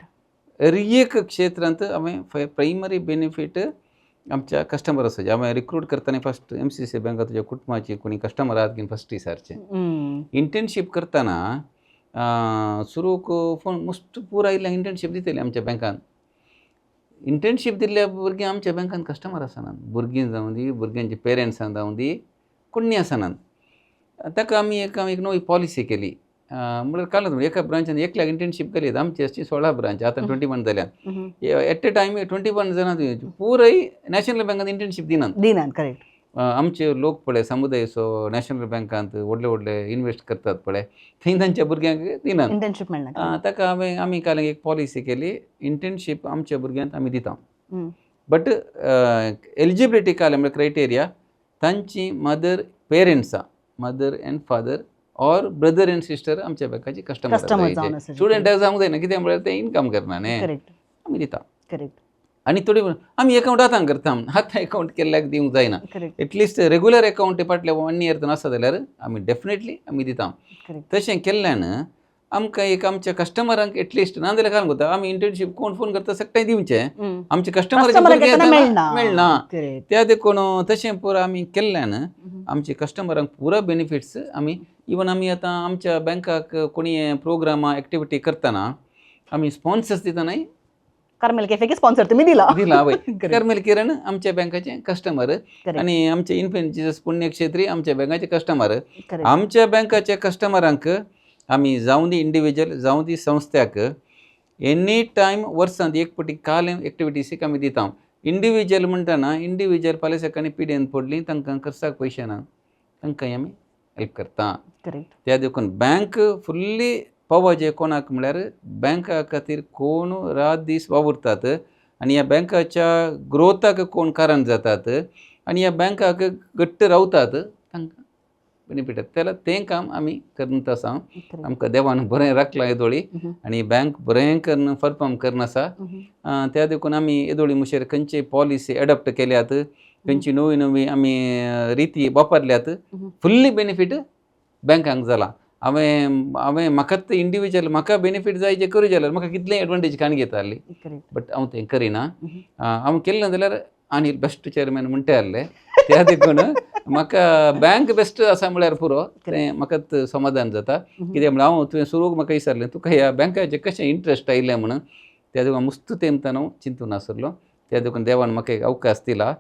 हर एक क्षेत्रांत हांवें प्रायमरी बेनिफीट आमच्या कस्टमर आसा. हांवें रिक्रूट करतना फस्ट MCC बँकात तुज्या कुटुंबाची कोणी कस्टमर आहात की फस्ट विचारचें. इंटर्नशीप करतना सुरूक फोन मस्त पूर आयिल्ल्या इंटर्नशीप दितली आमच्या बँकान. इंटर्नशीप दिल्ल्या भुरगीं आमच्या बँकान कस्टमर आसनात. भुरगीं जावं दी, भुरग्यांचे पेरंट्सां जावं दी, कोण्णी आसनात. ताका आमी एक नवी पॉलिसी केली. म्हळ्यार काल एका ब्रांचान एकल्याक इंटर्नशीप केली. आमची आसची 16 ब्रांच, आतां 21 जाल्यात. एट अ टायम 21 जाणां पुराय नॅशनल बँकान इंटर्नशीप दिनात. दिनात, करेक्ट. आमचे लोक पळय समुदायचो नॅशनल बँकांत व्हडले व्हडले इन्वेस्ट करतात पळय, थंय तांच्या भुरग्यांक दिनात. इंटर्नशीप मेळना. ताका हांवें आमी काल एक पॉलिसी केली, इंटर्नशीप आमच्या भुरग्यांक आमी दिता, बट एलिजिबिलिटी काल म्हळ्यार क्रायटेरिया तांची mother पेरंट्सां, mother and father or brother and sister आमच्या बँकाची कस्टमर कस्टमर. जावन आसा. स्टुडंट जावंक जायना, कित्याक म्हळ्यार ते इनकम करना न्ही. आमी दिता. आनी थोडी आमी एकावंट आतां करता, आतां एकावंट केल्ल्याक दिवंक जायना. एटलिस्ट रेगुलर एकावंट फाटले वन इयर आसा जाल्यार आमी डेफिनेटली आमी दिता. तशें केल्ल्यान आमकां एक आमच्या कस्टमरांक एटलिस्ट, नाजाल्यार कारण कोता आमी इंटर्नशीप कोण फोन करता सगळें दिवचें, आमचे कस्टमराक कस्टमर येतना मेळना. मेळना. त्या देखून तशें पुरो आमी केल्ल्यान आमचे कस्टमरांक पुरो बेनिफिट्स. आमी इवन आमी आतां आमच्या बँकाक कोणी प्रोग्रामां एक्टिविटी करतना आमी स्पॉन्सर्स दितनाय कार्मेल कॅफेक स्पॉन्सर तुम्ही दिला. दिला वय. Correct. Carmel किरण आमच्या बँकाचे कस्टमर आणि आमचे इन्फेंट जीजस पुण्यक्षेत्री आमच्या बँकाचे कस्टमर. आमच्या बँकाच्या कस्टमरांक आमी जावं दी इंडिविज्युअल, जावं दी संस्थ्याक, एनी टायम वर्सांत एक फावटी काल एक्टिविटीसीक आमी दिता. इंडिविज्युअल म्हणटना, इंडिविज्युअल फाल्यां सकाळीं पिड्यान पडली, तांकां खर्चाक पयशे ना, तांकांय आमी हेल्प करता. त्या देखून बँक फुल्ली पवाजे कोणाक म्हळ्यार बँका खातीर कोण रात दीस वावुरतात आनी ह्या बँकाच्या ग्रोथाक कोण कारण जातात आनी ह्या बँकाक घट्ट रावतात, तांकां बेनिफीट जाता. जाल्यार तें काम आमी करत आसा. आमकां देवान बरें राखलां येदोळी आनी बँक बरें करून परफॉर्म करून आसा. त्या देखून आमी येदोळी मुशेर खंयची पॉलिसी एडॉप्ट केल्यात, खंयची नवी नवी आमी रिती वापरल्यात, फुल्ली बेनिफीट बँकांक जाला. हांवें हांवें म्हाकाच इंडिविज्युअल म्हाका बेनिफीट जाय जे करूं जाल्यार म्हाका कितलें एडवांटेज काण घेताली, बट हांव तें करिना. हांव केलें जाल्यार आनी बेस्ट चेअरमॅन म्हणटा आसले. त्या देखून म्हाका बँक बेस्ट आसा म्हळ्यार पुरो, तें म्हाकाच समाधान जाता. कित्याक म्हळ्यार हांव तुवें सुरूक म्हाका विचारलें, तुका ह्या बँकाचें कशें इंट्रस्ट आयलें म्हणून, त्या देखून मुस्त तेमतान हांव चिंतून आसलो. त्या देखून देवान म्हाका एक अवकाश दिला,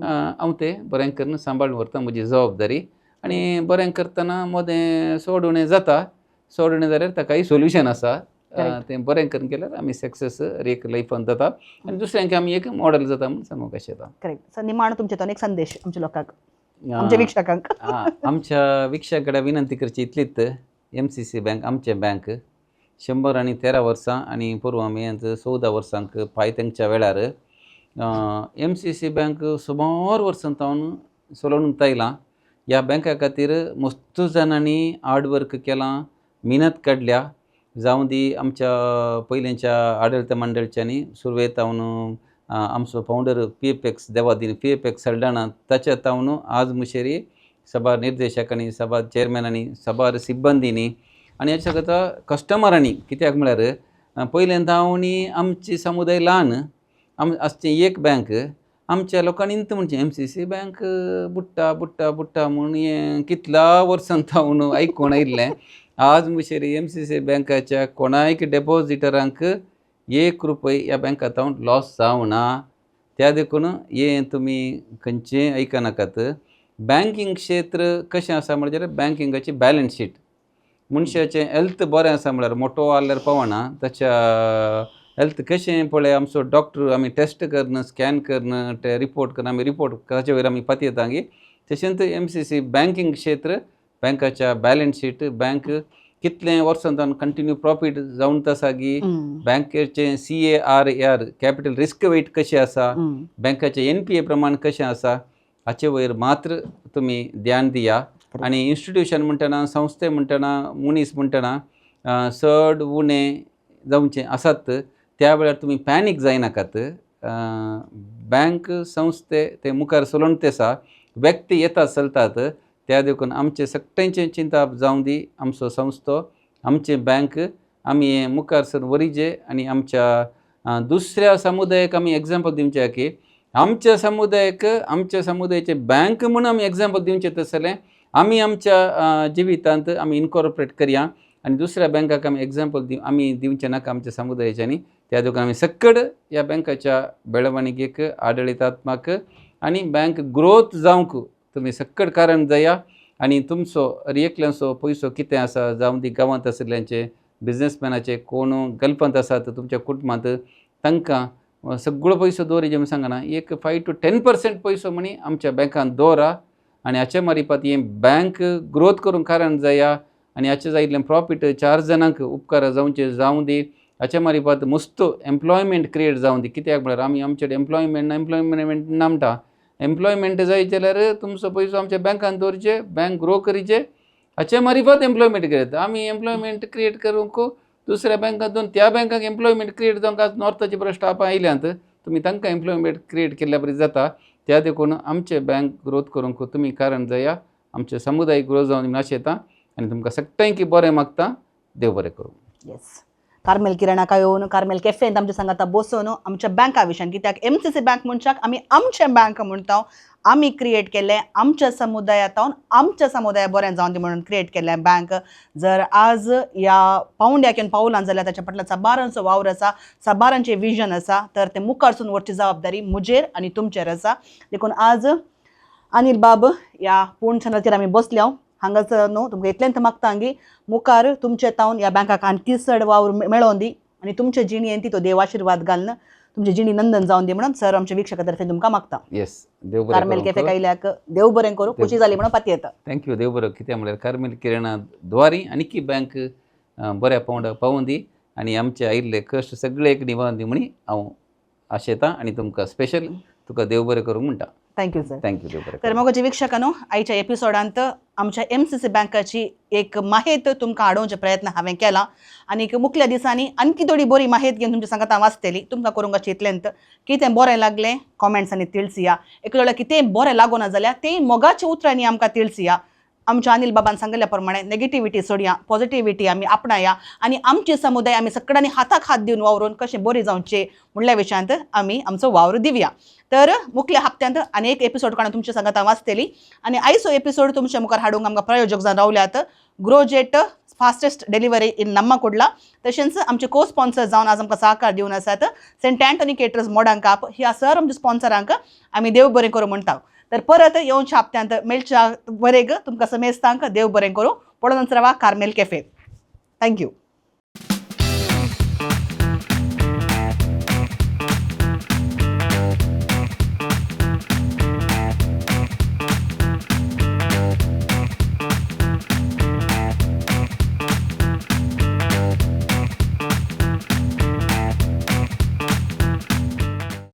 हांव तें बरें करून सांबाळून व्हरता म्हजी जबाबदारी. आनी बरें करतना मदें सोडून जाता, सोडून जाल्यार ताकाय सोल्युशन आसा. तें बरें करून केल्यार आमी सक्सेस एक लायफान जाता आनी दुसऱ्यांक आमी एक मॉडल जाता म्हूण सांगूंक शकता. Correct sir. निमाणो तुमच्या एक संदेश आमच्या लोकांक, आमच्या वीक्षकांक. आमच्या वीक्षकां कडेन विनंती करची इतलीच, एमसीसी बँक आमचें बँक 113 वर्सां आनी पोरूं आमी 14 वर्सांक पांय तेंच्या वेळार एमसीसी बँक सुमार वर्सां सावन चलोवन आयलां. ह्या बँका खातीर मस्त जाणांनी हार्ड वर्क केलां, मेहनत काडल्या. जावं दी आमच्या पयलींच्या आडळत मंडळच्यांनी, सुरवेक सावन आमचो फावंडर पी एफ एक्स देवादीन पी एफ एक्स सल्डाणा, ताच्या सावन आज मुशेरी सभार निर्देशकांनी, सभार चेअरमॅनांनी, सभार सिब्बंदींनी आनी हेच्या करता कस्टमरांनी. कित्याक म्हळ्यार पयल्यान हांव आमची समुदाय ल्हान आम आसचें एक बँक, आमच्या लोकांनी म्हणचें एमसीसी बँक बुडटा बुडटा बुडटा म्हूण हें कितल्या वर्सां सावन आयकून आयिल्लें. आज मुशेरी एमसीसी बँकाच्या कोणायक डेपोजिटरांक एक रुपय ह्या बँकांत लॉस जावना. त्या देखून हें तुमी खंयचें आयकनाकात. बँकींग क्षेत्र कशें आसा म्हणल्यार बँकिंगाची बॅलन्स शीट, मनशाचें हेल्थ बरें आसा म्हळ्यार मोटो आहल्यार पावना, ताच्या हेल्थ कशें पळय आमचो डॉक्टर, आमी टेस्ट करून, स्कॅन करून, ते रिपोर्ट करून, आमी रिपोर्ट ताचे वयर आमी पातयेता गी, तशेंच एमसीसी बँकींग क्षेत्र बँकाच्या बॅलन्स शीट, बँक कितलें वर्सां जावन कंटिन्यू प्रॉफीट जावन आसा गी, बँकेचें CARR capital risk weight कशें आसा, बँकाचें एनपीए प्रमाण कशें आसा, हाचे वयर मात्र तुमी ध्यान दिया. आनी इन्स्टिट्यूशन म्हणटना, संस्थे म्हणटना, मनीस म्हणटना चड उणें जावचें आसात, त्या वेळार तुमी पॅनीक जायनाकात. बँक संस्थे ते मुखार चलोवन आसा, व्यक्ती येतात चलतात. त्या देखून आमचें सगळ्यांचें चिंताप जावं दी, आमचो संस्थो, आमचें बँक आमी हें मुखार सर व्हरीजे आनी आमच्या दुसऱ्या समुदायाक आमी एग्जाम्पल दिवचें की आमच्या समुदायाक, आमच्या समुदायाचे बँक म्हूण आमी एग्जाम्पल दिवचें तसलें आमी आमच्या जिवितांत आमी इनकॉर्पोरेट करया आनी दुसऱ्या बँकाक आमी एग्जाम्पल दिव आमी दिवचें नाका आमच्या समुदायाच्यांनी. त्या देखून आमी सक्कड ह्या बँकाच्या बेळवणीक, आडळितात्मक आनी बँक ग्रोथ जावंक तुमी सक्कड कारण जाया. आनी तुमचो एकल्याचो पयसो कितें आसा, जावं दी गांवांत आशिल्ल्यांचे, बिजनसमॅनाचे, कोण गल्फांत आसात तुमच्या कुटुंबांत, तांकां सगळो पयसो दवरिजे म्हूण सांगना, एक 5 टू 10% पयसो म्हणी आमच्या बँकांत दवरा आनी हाचे मारिपात हें बँक ग्रोथ करूंक कारण जाया. आनी हाचे जायिल्लें प्रॉफीट चार जाणांक उपकार जावचें जावं दी, हाचे मारिपात मस्त एम्प्लॉयमेंट क्रिएट जावं दी. कित्याक म्हळ्यार आमी आमचे एम्प्लॉयमेंट ना, एम्प्लॉयमेंट ना म्हणटा, एम्प्लॉयमेंट जाय जाल्यार तुमचो पयसो आमच्या बँकान दवरचे, बँक ग्रो करीचे, हाचे मारिफात एम्प्लॉयमेंट क्रिएट. आमी एम्प्लॉयमेंट क्रिएट करूंक दुसऱ्या बँकांतून त्या बँकाक एम्प्लॉयमेंट क्रिएट जावंक आज नॉर्थाचे बरे स्टाफ आयल्यात, तुमी तांकां एम्प्लॉयमेंट क्रिएट केल्ल्या बरी जाता. त्या देखून आमचे बँक ग्रोथ करूंक तुमी कारण जाया, आमचे समुदाय ग्रोथ जावन आशेता आनी तुमकां सगळ्यांकी बरें मागता. देव बरें करूं. येस. कार्मेल किरणाक येवन कार्मेल कॅफेंत आमच्या सांगाता बसून आमच्या बँका विशयान, कित्याक एमसीसी बँक म्हणच्याक आमी आमचें बँक म्हणटा, आमी क्रिएट केल्लें आमच्या समुदायांत, आमच्या समुदाया बरें जावन दी म्हणून क्रिएट केल्लें बँक. जर आज ह्या पावंड्याक येवन पावलां जाल्यार ताच्या फाटल्यान साबारांचो वावर आसा, साबारांचें विजन आसा. तर तें मुखारसून व्हरची जबाबदारी म्हजेर आनी तुमचेर आसा. देखून आज अनिल बाब ह्या पूण चॅनलाचेर आमी बसल्या हांगासर न्हू, तुमकां इतलेंच मागता की मुखार तुमचे तावन ह्या बँकाक आणखी चड वावर मेळोन दी आनी तुमचे जिणेन ती तो देव आशिर्वाद घालून तुमची जिणी नंदन जावन दी म्हणून सर आमच्या वीक्षका तर्फे तुमकां मागता. येस, देव बरें कार्मेल करूं. कॅफे आयल्याक देव बरें करूं, खुशी जाली म्हणून पाती येता. Thank you. देव बरो. कित्याक म्हळ्यार कार्मेल किरणा द्वारी आणखी बँक बऱ्या पावंड्यार पावूं दी आनी आमचे आयिल्ले कश्ट सगळे एक निवारून दी म्हणी हांव आशेतां आनी तुमकां स्पेशल तुका देव बरें करूंक म्हणटा. Thank you sir. Thank you, देव बरें तर करूं. मोगाचे वीक्षकांनो, आयच्या एपिसोडांत आमच्या एमसीसी बँकाची एक माहेत तुमकां हाडोवचे प्रयत्न हांवें केला आनी मुखल्या दिसांनी आणखी थोडी बरी माहेत घेवन तुमच्या सांगात हांव आसतली. तुमकां करूंक चिंतलेंत कितें बरें लागलें कॉमेंट्सांनी तिळसिया. एक वेळा कितें बरें लागूना जाल्यार तें मोगाच्या उतरांनी आमकां तिळसिया. आमच्या अनिल बाबान सांगिल्ल्या प्रमाणे नेगेटिविटी सोडया, पॉझिटिविटी आमी आपणाया आनी आमचे समुदाय आमी सगळ्यांनी हाताक हात दिवन वावरून कशें बरी जावचें म्हणल्या विशयांत आमी आमचो वावर दिवया. तर मुखल्या हप्त्यांत आनी एक एपिसोड काडून तुमच्या सांगात हांव आसतली. आनी आयचो एपिसोड तुमच्या मुखार हाडूंक आमकां प्रायोजक जावन रावल्यात ग्रोजेट, फास्टेस्ट डिलिव्हरी इन नम्मा कुडला. तशेंच आमचे को स्पॉन्सर जावन आज आमकां सहकार दिवन आसात सेंट अँटनी केटर्स, मोडांकाप. ह्या सर आमच्या स्पॉन्सरांक आमी देव बरें करूं म्हणटा. तर परत येवच्या हप्त्यांत मेळच्या वरेग तुमकां समेस्तांक देव बरें करूं. पळोवन रावा कार्मेल कॅफे. Thank you.